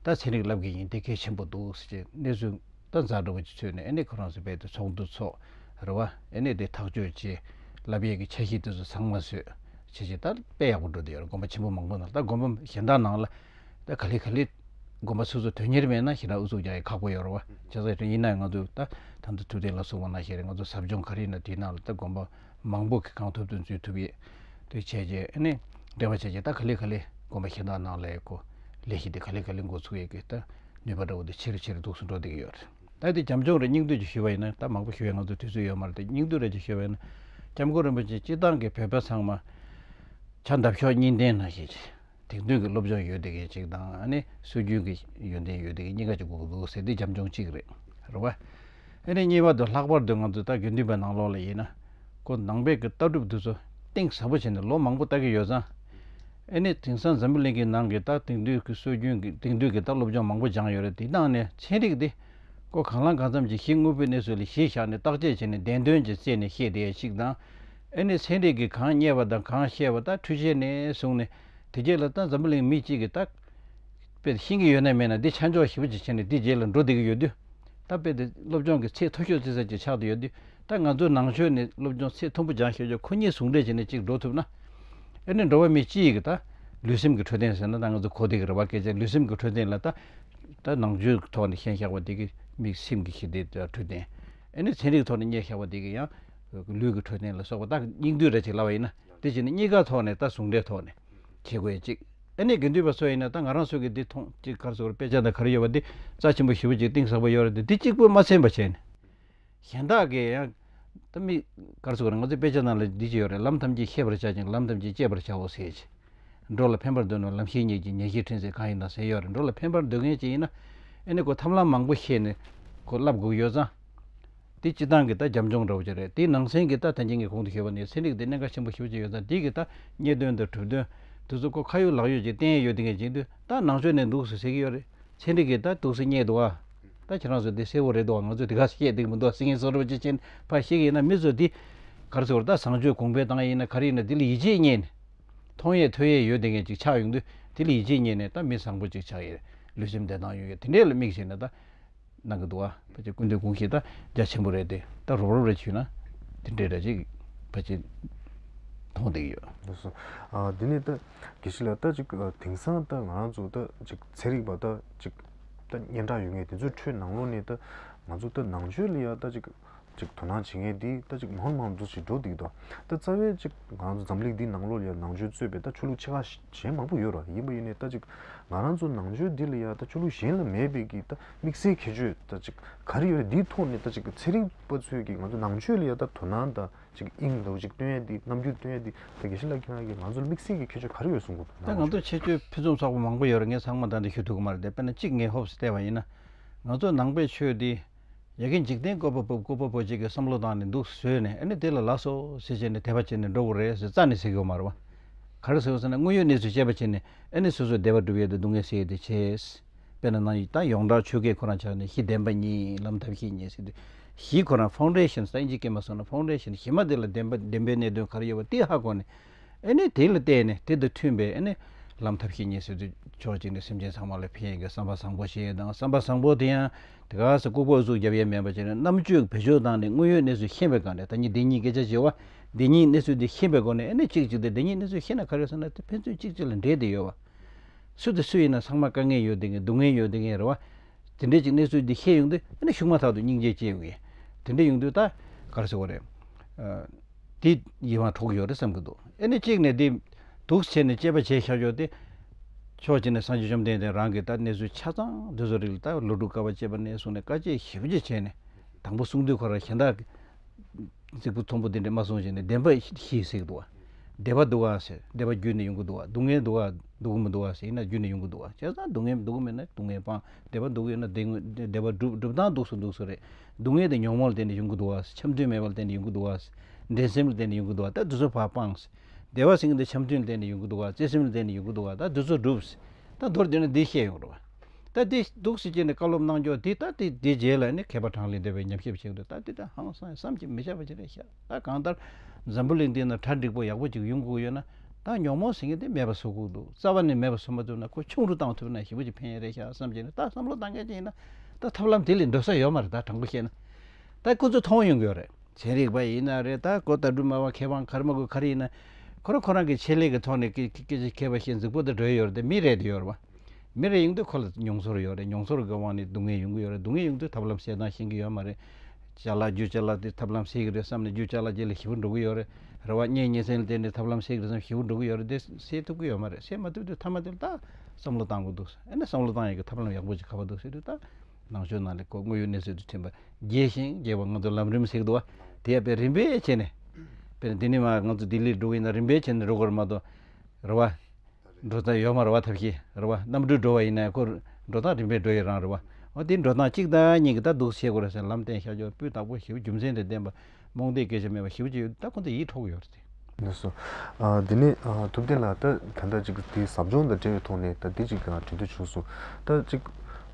ད་ཚན་རིག་བསླབ་ཀྱི་ཡིན། དེ་གལ་ཆེན་པོ་འདུག་ཟེར་གྱི་གནས་ཚུལ་ད་ཛ་དྲག་པོ་ཅིག་ཚུད་ནས། ཨ་ནི་ཁོ་རང་ཚོ་རྦད་དེ་ཚོགས་འདུ་ཚོགས་རེད་བ། ཨ་ནི་དེ་ཐག་གཅོད་བྱས། བསླབ་ཡས་ཀྱི་འཆར་གཞི་དེ་ཚོ་ཚང་མ་བཟོས་བྱས་བྱས་ད་དཔེ་ཡག་པོ་འགྲོ་བསྡད་ཡོད་རེད། དགོན་པ་ཆེན་པོ་མང་པོ་ནང་། ད་དགོན་པ་གཞན་དག་ནང་ལ་ད་ག་ལེ་ག་ལེ་དགོན་པ་སོ་སོ་དོན་གཉེར་མེད་ན་ཞེ་དྲག་ཨུ་ཚུགས་རྒྱག་ཡས་ཁག་པོ་ཡོད་རེད་བ། བྱས་ཙང་ཡིན་ན་ཡང་ང་ཚོ་ད་ད་ལྟ་ཐུབ་བསྟན་ལགས་གསུངས་པ་ནང་བཞིན་རེད། ང་ཚོ་ཟབ་སྦྱོང་ག་རེ་ཡིན་ན་དེའི་ནང་ལ་ད་དགོན་པ་མང་པོ་གི་གང་ཐུབ་ཐུབ་འཛུལ་ཐུབ་ཡས་དེ་བྱས་བྱས། ཨ་ནི་འབྲེལ་བ་བྱས་བྱས་ད་ག་ལེ་ག་ལེ་དགོན་པ་གཞན་དག་ནང་ལ་ཡ་ཁོ་ལས་གཞི་དེ་ག་ལེ་ག་ལེ་འགོ་ཚུགས་ཡས་ཀྱི་ད་ནུས་པ་འདྲ་བོ་དེ་ཆེ་རུ་ཆེ་རུ་འདུག་སེ་འགྲོ་བསྡད་ཀྱི་ཡོད་རེད། ད་དེ་རྒྱབ་ལྗོངས་རེ་སྙིང་བསྡུས་ཅིག་ཞུས་པ་ཡིན་ན། ད་མང་པོ་ཞུ་ཡས་ང་ཚོ་དུས་ཚོད་ཡོད་མ་རེད་དེ། སྙིང་བསྡུས་རེ་ཅིག་ཞུས་པ་ཡིན་ན། སྐྱབས་མགོན་རིན་པོ་ཆེ་སྤྱིར་བཏང་གི་བོད་པ་ཚང་མ་ཆ་འདབ་གཤོག་གཉིས་ལྡན་ནང་བཞིན་ཅིག་དེང་དུས་ཀྱི་སློབ་སྦྱོང་ཡོད་བསྡད་མཁན་ཅིག་དང་། ཨ་ནི་སྲོལ་རྒྱུན་གྱི་ཡོན་ཏན་ཡོད་བསྡད་མཁན་གཉིས་ཀ་ཅིག་དགོས་ཀྱི་འདུག་ཟེར་དེ་རྒྱབ་ལྗོངས་གཅིག་རེད། རེད་བ། ཨ་ནི་གཉིས་པ་དེ་ལྷག་པར་དུ་ང་ཚོ་ད་དགེ་འདུན་པའི་ནང་ལོགས་ལ་ཡིན་ན། ཁོ་ནང་པའི་གི་ལྟ་གྲུབ་དེ་ཚོ་གཏིང་ཟབ་པོ་བྱས་ནས་ལོ་མང་པོ་ལྟ་གི་ཡོད་ཙང་། ཨ་ནི་དེང་སང་འཛམ་བུ་གླིང་གི་ནང་གི་ད་དེང་དུས་ཀྱི་སྲོལ་རྒྱུན་གྱི་དེང་དུས་ཀྱི་ད་སློབ་སྦྱོང་མང་པོ་སྦྱངས་ཡོད་རེད། དེ་ནང་ནས་ཚན་རིག་འདི་ཁོ་གང་ལ་གང་འཚམ་ཅིག་གཞི་དངོས་པོའི་གནས་ཚུལ་ལ་གཞི་བཞག་ནས་བརྟག་དཔྱད་བྱས་ནས་བདེན་དོན་ཅིག་བཙལ་ནས་བཤད་བསྡད་ཡ་ཅིག་དང་། ཨ་ནི་ཚན་རིག་གིས་གང་རྙེད་པ་དང་གང་བཤད་པ་ད་འཕྲུལ་ཆས་ནས་བཟུང་ནས་དེ་རྗེས་ལ་ད་འཛམ་བུ་གླིང་མི་གཅིག་གིས་ད་དཔེ་ཤེས་ཀྱི་ཡོད་ན་མེད་ན་འདི་ཆ་འཇོག་ཞིབ་པོ་ཅིག་བྱས་ནས་འདི་རྗེས་ལ་འགྲོ་བསྡད་ཀྱི་ཡོད་དུས། ད་དཔེ་དེ་སློབ་སྦྱོང་གི་ཚད་མཐོ་ཤོས་ཙི་ཙམ་ཅིག་ཆགས་བསྡད་ཡོད་དུས། ད་ང་ཚོའི་ནང་ཆོས་ནས་སློབ་སྦྱོང་ཚད་མཐོན་པོ་སྦྱངས་ཤེས་ཀྱི་ཁོ་གཉིས་ཟུང་འབྲེལ་བྱས་ནས་གཅིག་འགྲོ་ཐུབ་ན། ཨ་ནི་འགྲོ་བ་མི་སྤྱི་ཡི་གི་ད་ལུས་སེམས་ཀྱི་འཕྲོད་བསྟེན་ཟེར་ན་ད་ང་ཚོ་གོ་བསྡད་ཀྱི་རེད་བ། སྐད་ཆ་ལུས་སེམས་ཀྱི་འཕྲོད་བསྟེན་ལ་ད་ད་ནང་ཆོས་ཐོག་ནས་ཤེས་བཞག་པ་དེ་གི་མི་སེམས་ཀྱི་ཞི་བདེ་འཕྲོད་བསྟེན། ཨ་ནི་ཚན་རིག་ཐོག་ནས་རྙེད་བཞག་པ་དེ་གི་ཡང་ ལུས་ཀྱི་འཕྲོད་བསྟེན་ལ་སོགས་པ་ད་སྙིང་བསྡུས་ར་ཅིག་ལབ་པ་ཡིན་ན་དེ་བྱས་ནས་གཉིས་ཀ་ཐོག་ནས་ད་ཟུང་འབྲེལ་ཐོག་ནས་བྱེད་དགོས་ཅིག་ཨ་ནི་དགེ་འདུན་པ་ཚོ་ཡིན་ན་ད་ང་རང་ཚོ་གི་འདི་མཐོང་ཅིག་ག་རེ་ཟེར་དགོས་རེད། དཔེ་ཆ་དང་ག་རེ་ཡོད་པ་འདི་རྩ་ཆེན་པོ་ཞེ་པོ་ཅིག་གཏིང་ཟབ་པོ་ཡོད་རེད་དེ་འདི་གཅིག་པུ་མ་ཚད་པ་བྱས་ནས། གཞན་དག་གིས་ཡང་ད་མི་ག་རེ་ཟེར་དགོས་རེད། ང་ཚོའི་དཔེ་ཆ་ནང་ལ་འདི་ཅིག་ཡོད་རེད། ལམ་ཐམས་ཅད་ཤེས་པར་བྱ་ཞིང་ལམ་ཐམས་ཅད་སྤྱད་པར་བྱའོ་ཟེར་ཅིག་འགྲོ་ལ་ཕན་པར་འདོད་ན་ལམ་ཤེས་ཉིད་ཀྱིས། ཉེར་ཞིར་ཕྲིན་ཟེར་གང་ཡིན་དང་ཟེར་ཡོད་རེད། འགྲོ་ལ་ཕན་པར་འདོད་མཁན་ཅིག་ཡིན་ན་ཨ་ནི་ཁོ་ཐབས་ལམ་མང་པོ་ཤེས་ནས་ཁོ་བསླབ་དགོས་ཀྱི་ཡོད་ཙང་། དེ་སྤྱི་བཏང་གི་ད་རྒྱབ་ལྗོངས་འདྲ་བོ་ཅིག་རེད། དེའི་ནང་ཚན་གྱི་ད་ད་གིན་ངས་གོང་དུ་ཞུས་པ་ནས་ཚན་རིག་དེ་གནད་འགག་ཆེན་པོ་ཞེ་པོ་ཅིག་ཡོད་ཙང་དེ་གི་ད་རྙེད་དོན་དང་གྲུབ་དོན་དེ་ཚོ་ཁོ་ཁ་ཡོད་ལག་ཡོད་ཅིག་བསྟན་ཡས་ཡོད་དེ་ངས་བྱེད་དུས་ད་ནང་ཆོས་ནས་འདུག་སེ་ཟེར་གྱི་ཡོད་རེད། ཚན་རིག་གིས་ད་འདུག་སེ་རྙེད་འདུག་ཨ། ད་ཁྱེད་རང་ཚོ་འདི་གསལ་པོ་རེད་འདུག་ཨ། ང་ཚོས་འདི་ག་བཤད་འདུག་མི་འདུག་ཟེར་མཁན་བཟོ་འདྲ་ཅིག་བྱས་ནས་ཕར་བཤད་ཀྱི་ཡིན་ན་མི་ཚོ་འདི་ག་རེ་ཟེར་དགོས་རེད། ད་བཟང་སྤྱོད་གོང་འཕེལ་བཏང་ཡས་ཡིན་ན་ག་རེ་ཡིན་ན་འདི་ལ་ཡིད་ཆེས་རྙེད་ནས་མཐོང་ཡས་ཐོས་ཡས་ཡོད་དེ་མཁན་ཅིག་ཆགས་ཡོང་དུས་དེ་ལ་ཡིད་ཆེས་རྙེད་ནས་ད་མི་བཟང་པོ་ཅིག་ཆགས་ཡས་ལུས་སེམས་བདེ་ཐང་ཡོང་ཡས་དེ་འདྲས་ལ་དམིགས་བྱས་ནས་ད། གནང་གི་འདུག་ཨ། ཕལ་ཆེར་སྐུ་མདུན་དགོངས་བཞེས་ད་རྒྱ་ཆེན་པོ་རེད་དེ་ད་རོབ་རོབ་རེ་བྱུང་ན་དེ་འདྲས་རེ་ཅིག་ཕལ་ཆེར་མཐོང་བསྡད་ཀྱི་ཡོད། ལགས་སོ། ཨ་འདི་ནས་ད་དགེ་བཤེས་ལགས་ད་ཅིག་ཨ་དེང་སང་ད་ང་རང་ཚོ་ད་ཅིག་ཚན་རིག་པ་ད་ཅིག་ད་སྙན་གྲགས་ཡོད་མཁན་དེ་ཚོའི་ཁྲོད་ནང་ལོགས་ནས་ད་ང་ཚོ་ད་ནང་ཆོས་ལ་ཡ་ད་ཅིག་ཅིག་དོ་སྣང་བྱེད་མཁན་འདི་ད་ཅིག་མང་མང་འདུ་ཞིག་འགྲོ་བསྡད་ཀྱི་འདུག་ད་རྩ་བའི་ཅིག་ང་ཚོ་འཛམ་གླིང་འདི་ནང་ལོགས་ལ་ཡང་ནང་ཆོས་གཙོས་པའི་ད་ཆོས་ལུགས་ཆེ་ཁག་གཞན་མང་པོ་ཡོད་རེད། ཡིན་པ་ཡིན་ནའི་ད་ཅིག་ང་རང་ཚོ་ནང་ཆོས་འདི་ལ་ཡང་ད་ཆོས་ལུགས་གཞན་ལ་མེད་པའི་གི་ད་དམིགས་བསལ་ཁྱད་ཆོས་ད་ཅིག་ག་རེ་ཡོད་རེད། འདིའི་ཐོག་ནས་ད་ཅིག་ཚན་རིག་པ་ཚོས་ཀྱི་ང་ཚོ་ནང་ཆོས་ལ་ཡང་ད་དོ་སྣང་ད་ཅིག་དབྱིངས་འདྲ་བོ་ཅིག་སྟོན་ཡ་འདི་རྣམ་འགྱུར་སྟོན་ཡ་འདི་ད་དགེ་བཤེས་ལགས་ཁྱེད་རང་གིས་ང་ཚོ་ལ་དམིགས་བསལ་གྱི་ཁྱད་ཆོས་ག་རེ་ཡོད་གསུང་གི་འདུག་ད་ང་ཚོ་ཁྱད་ཆོས་ཕུན་སུམ་ཚོགས་པ་མང་པོ་ཡོད་རེད། ངས་ཚང་མ་ད་འདི་ཞུ་ཐུབ་ཀྱི་མ་རེད་དེ། དཔེར་ན་གཅིག་ངས་ཧོབ་སེ་བལྟས་པ་ཡིན་ན་ང་ཚོ་ནང་པའི་ཆོས་འདི། ཡ་གི་འཇིག་རྟེན་བཀོད་པ་པོ་བཀོད་པ་པོ་གཅིག་གི་བསམ་བློ་བཏང་ནས་འདུག་བཟོས་ནས་ཨ་ནི་དེ་ལ་ལགས་སོ་ཟེར་བྱས་ནས་དད་པ་བྱས་ནས་འགྲོ་དགོས་རེད་ཟེར་རྩ་ནས་ཟེར་གྱི་ཡོད་མ་རེད་བ། ག་རེ་ཟེར་བ་ཟེར་ན་དངོས་ཡོད་གནས་ཚུལ་དཔྱད་པ་བྱས་ནས་ཨ་ནི་སོ་སོའི་བདེ་བ་སྒྲུབ་ཡས་དེ་སྡུག་བསྔལ་སེལ་ཡས་དེ་བྱས། དཔེར་ན་ནང་ད་ཡོངས་གྲགས་ཆོས་སྐད་ཁོ་རང་ཆགས་ནས་གཞི་བདེན་པ་གཉིས་ལམ་ཐབས་ཤེས་གཉིས་ཟེར་དུས་གཞི་ཁོ་རང་ཕའུན་ཌེ་ཤན་ད་ཨིན་ཇི་སྐད་མ་སོང་ན་ཕའུན་ཌེ་ཤན་གཞི་མ་དེ་ལ་བདེན་པ་བདེན་པའི་གནད་དོན་ག་རེ་ཡོད་པ་དེ་ཧ་གོ་ནས། ཨ་ནི་དེ་ལ་བརྟེན་ནས་དེ་དང་མཐུན་པའི་ཨ་ནི་ལམ་ཐབས་ཤེས་གཉིས་ཟེར་དུས་ཕྱོགས་གཅིག་ནས་སེམས་ཅན་ཚང་མ་ལ་ཕན་ཡོན་གྱི་བསམ་པ་བཟང་པོ་བྱེད་ཡས་དང་བསམ་པ་བཟང་པོ་དེ་ཡང་དེ་ག་ས་ལྐུགས་པ་ཨུ་ཚུགས་རྒྱབ་ཡས་མེད་པ་བྱས་ནས་རྣམ་དཔྱོད་བེད་སྤྱོད་བཏང་ནས་དངོས་ཡོད་གནས་ཚུལ་ཤེས་པའི་སྒང་ནས་ད་ནི་བདེན་གཉིས་སྐད་ཆ་བྱེད་པ་བདེན་གཉིས་གནས་ཚུལ་དེ་ཤེས་པའི་སྒོ་ནས་ཨ་ནི་གཅིག་གཅིག་དེ་བདེན་གཉིས་གནས་ཚུལ་ཤེས་ན་ག་རེ་ཟེར་ན་དེ་ཕན་ཚུན་གཅིག་གཅིག་ལ་འབྲེལ་བསྡད་ཡོད་པ། སུ་དང་སུ་ཡིན་ན་ཚང་མ་དཀའ་ངལ་ཡོད་བསྡད་མཁན་སྡུག་བསྔལ་ཡོད་བསྡད་མཁན་རེད་བ། དེ་འདྲའི་ཅིག་གནས་ཚུལ་འདི་ཤེས་ཡོང་དུས་ཨ་ནི་ཤུགས་མ་ཐག་ཏུ་སྙིང་རྗེ་སྐྱེ་ཡོང་གི། དེ་འདྲ་ཡོང་དུས་ད་ག་རེ་ཟེར་དགོས་རེད། ཨ། དེ་ཡིད་དབང་འཕྲོག་གི་ཡོད་རེད་བསམ་གི་འདུག་ཨ་ནི་གཅིག་ནས་དེ་འདུག་བྱས་ནས་དཔྱད་པ་བྱས་བཞག་ཡོད་དེ། ཕྱོགས་གཅིག་ནས་སངས་རྒྱས་བཅོམ་ལྡན་འདས་རང་གིས་ད་གནས་ཚུལ་ཆ་ཚང་འདི་ཚོ་རིགས་ལ་ད་ལོ་དྲུག་དཀའ་བ་སྤྱད་པ་ནས་བཟུང་ནས་དཀའ་སྤྱད་ཞེ་པོ་ཅིག་བྱས་ནས་དང་པོ་གསུང་དུས་ཁོ་རང་གཞན་དག་གི་རྫིག་པོ་ཚོམ་པོ་དེ་འདྲ་མ་གསུངས་བྱས་ནས་བདེན་པ་ཤེས་ཟེར་གི་འདུག་བ། བདེ་བ་འདུག་ག་ཟེར། བདེ་བ་རྒྱུ་ནས་ཡོང་གི་འདུག་བ། སྡུག་བསྔལ་འདུག་ག་འདུག་གི་མི་འདུག་ག་ཟེར་ཡིན་ན་རྒྱུ་ནས་ཡོང་གི་འདུག་བ། བྱས་ཙང་སྡུག་བསྔལ་འདུག་གི་མེད་ན་སྡུག་བསྔལ་སྤང་། བདེ་བ་འདུག་གི་ཡོད་ན་བདེ་བདེ་བ་སྒྲུབ་སྒྲུབ་སྟངས་འདུག་སུ་འདུག་སུ་རེད། སྡུག་བསྔལ་དེ་ཉོན་མོངས་ལ་བརྟེན་ནས་ཡོང་གི་འདུག་བ། འཆམ་མཐུན་མེད་པ་ལ་བརྟེན་ནས་ཡོང་གི་འདུག་བ། འགྲན་སེམས་ལ་བརྟེན་ནས་ཡོང་གི་འདུག་བ། ད་འདི་ཚོ་ཕར་སྤངས། བདེ་བ་ཟེར་མཁན་དེ་འཆམ་མཐུན་ལ་བརྟེན་ནས་ཡོང་གི་འདུག་བ། བརྩེ་སེམས་ལ་བརྟེན་ནས་ཡོང་གི་འདུག་བ། ད་འདི་ཚོ་སྒྲུབ། ད་མདོར་བསྡུས་ན་འདི་བཤད་ཡོང་རེད་བ། ད་འདི་འདུག་སེ་བྱས་ནས་བཀའ་སློབ་གནང་རྒྱུ་འདི་ད་འདི་འདི་རྗེས་ལ་ནི་མཁས་པ་གྲངས་ལས་འདས་པའི་ཉམས་ཞིབ་བྱེད་དགོས། ད་འདི་ད་ཧང་སང་བསམ་གྱིས་མི་ཁྱབ་པ་ཅིག་རེད་ཤག་ད་གང་ལྟར་འཛམ་བུ་གླིང་འདི་ན་གྲ་འགྲིག་པོ་ཡག་པོ་ཅིག་ཡོང་དགོས་ཡོད་ན་ད་ཉོན་མོངས་ཟེར་མཁན་འདི་མེད་པ་བཟོ་དགོས་འདུག་རྩ་བ་ནས་མེད་པ་བཟོ་མ་ཐུབ་ན་ཁོ་ཆུང་རུ་བཏང་ཐུབ་ན་ཞེ་པོ་ཅིག་ཕན་ཡས་རེད་ཤག་བསམ་བྱས་ནས་ད་བསམ་བློ་བཏང་མཁན་ཅིག་ཡིན་ན་ད་ཐབས་ལམ་དེ་ལས་འགྲོ་ས་ཡོད་མ་རེད། ད་དྲང་པོ་བཤད་ན་ད་ཁོ་ཚོས་མཐོང་ཡོང་གི་ཡོད་རེད། ཚན་རིག་པ་ཡིན་ན་རེད། ད་གོ་ལྟ་གྲུབ་སྨྲ་བ་མཁས་དབང་ག་རེ་མ་དགོས་ག་རེ་ཡིན་ན། ཁོ་རང་ཁོ་རང་གི་ཆེད་ལས་ཀྱི་ཐོག་ནས་སྐད་སྐད་ཆ་མཁས་པ་ཞིག་རྫིག་པོ་དེ་འགྲོ་ཡི་ཡོད་རེད་དེ་མི་རེད་དེ་ཡོད་རེད་བ། མི་རེ་ཡོང་དུས་ཁོ་ལ་མྱོང་ཚོར་ཡོད་རེད། མྱོང་ཚོར་གྱི་དབང་ནས་སྡུག་བསྔལ་ཡོང་གི་ཡོད་རེད། སྡུག་བསྔལ་ཡོང་དུས་ཐབས་ལམ་སེལ་སྟངས་ཤེས་ཀྱི་ཡོད་མ་རེད། ཅ་ལག་རྒྱུ་ཅ་ལག་དེ་ཐབས་ལམ་སེལ་གྱི་རེད་བསམ་ནས་རྒྱུ་ཅ་ལག་རྗེས་ལ་ཞེ་པོ་འགྲོ་གི་ཡོད་རེད། རེད་བ། གཉེན་ཉེ་ཚན་ལ་བརྟེན་ནས་ཐབས་ལམ་སེལ་གྱི་རེད་བསམ་ཞེ་པོ་འགྲོ་གི་ཡོད་རེད། དེ་སེལ་ཐུབ་ཀྱི་ཡོད་མ་རེད། སེལ་མ་ཐུབ་དུས་མཐའ་མ་དེ་ལ་ད་བསམ་བློ་བཏང་དགོས་འདུག་ཨ་ནི་བསམ་བློ་བཏང་ཡག་གི་ཐབས་ལམ་ཡག་པོ་ཅིག་ག་པར་འདུག་ཟེར་དུས་ད། ནང་ཆོས་ནང་ལ་ཁོ་དངོས་ཡོད་གནས་ཚུལ་དུ་ཐོན་པ་རྒྱས་ཤིང་རྒྱས་པ་ང་ཚོ་ལམ་རིམ་ཟེར་གྱི་འདུག་བ། དེ་ཡང་དཔེ་རིམ་པས་བྱས་ནས། དཔེར་ན་འདི་ནས་མར་ང་ཚོ་ལྡི་ལིར་འགྲོ་གི་ཡིན་ན་རིམ་པས་བྱས་ནས་འགྲོ་དགོས་རེད་མ་གཏོགས། རེད་བ། འགྲོ་སྟངས་ཡོད་མ་རེད་བ། ཐབས་ཤེས་རེད་བ། གནམ་གྲུར་འགྲོ་བ་ཡིན་ན་ཁོ་འགྲོ་སྟངས་རིམ་པས་འགྲོ་ཡི་རང་རེད་བ། འོ་དེ་འགྲོ་སྟངས་གཅིག་དང་གཉིས་ཀྱི་ད་འདུག་བྱེད་དགོས་རེད་ཟེར་ལམ་སྟོན་བྱ་རྒྱུ་སྤུས་དག་པོ་ཞེ་པོ་རྒྱུ་མཚན་དང་ལྡན་པ། རྨོངས་དད་སྐད་ཆ་མེད་པ་ཞེ་པོ་ཅིག་ཡོད། ད་ཁོ་ཚོ་ཡིད་འཕྲོག་གི་ཡོད་རེད་དེ། ལགས་སོ། ཨ། འདི་ནས་ཨ། ཐུབ་བསྟན་ལགས་ད་ད་ལྟ་ཅིག་དེ་ཟབ་སྦྱོང་དང་འབྲེལ་བའི་ཐོག་ནས་ད་འདི་ཅིག་དྲི་འདོད་བྱུང་སོང་། ད་ཅིག་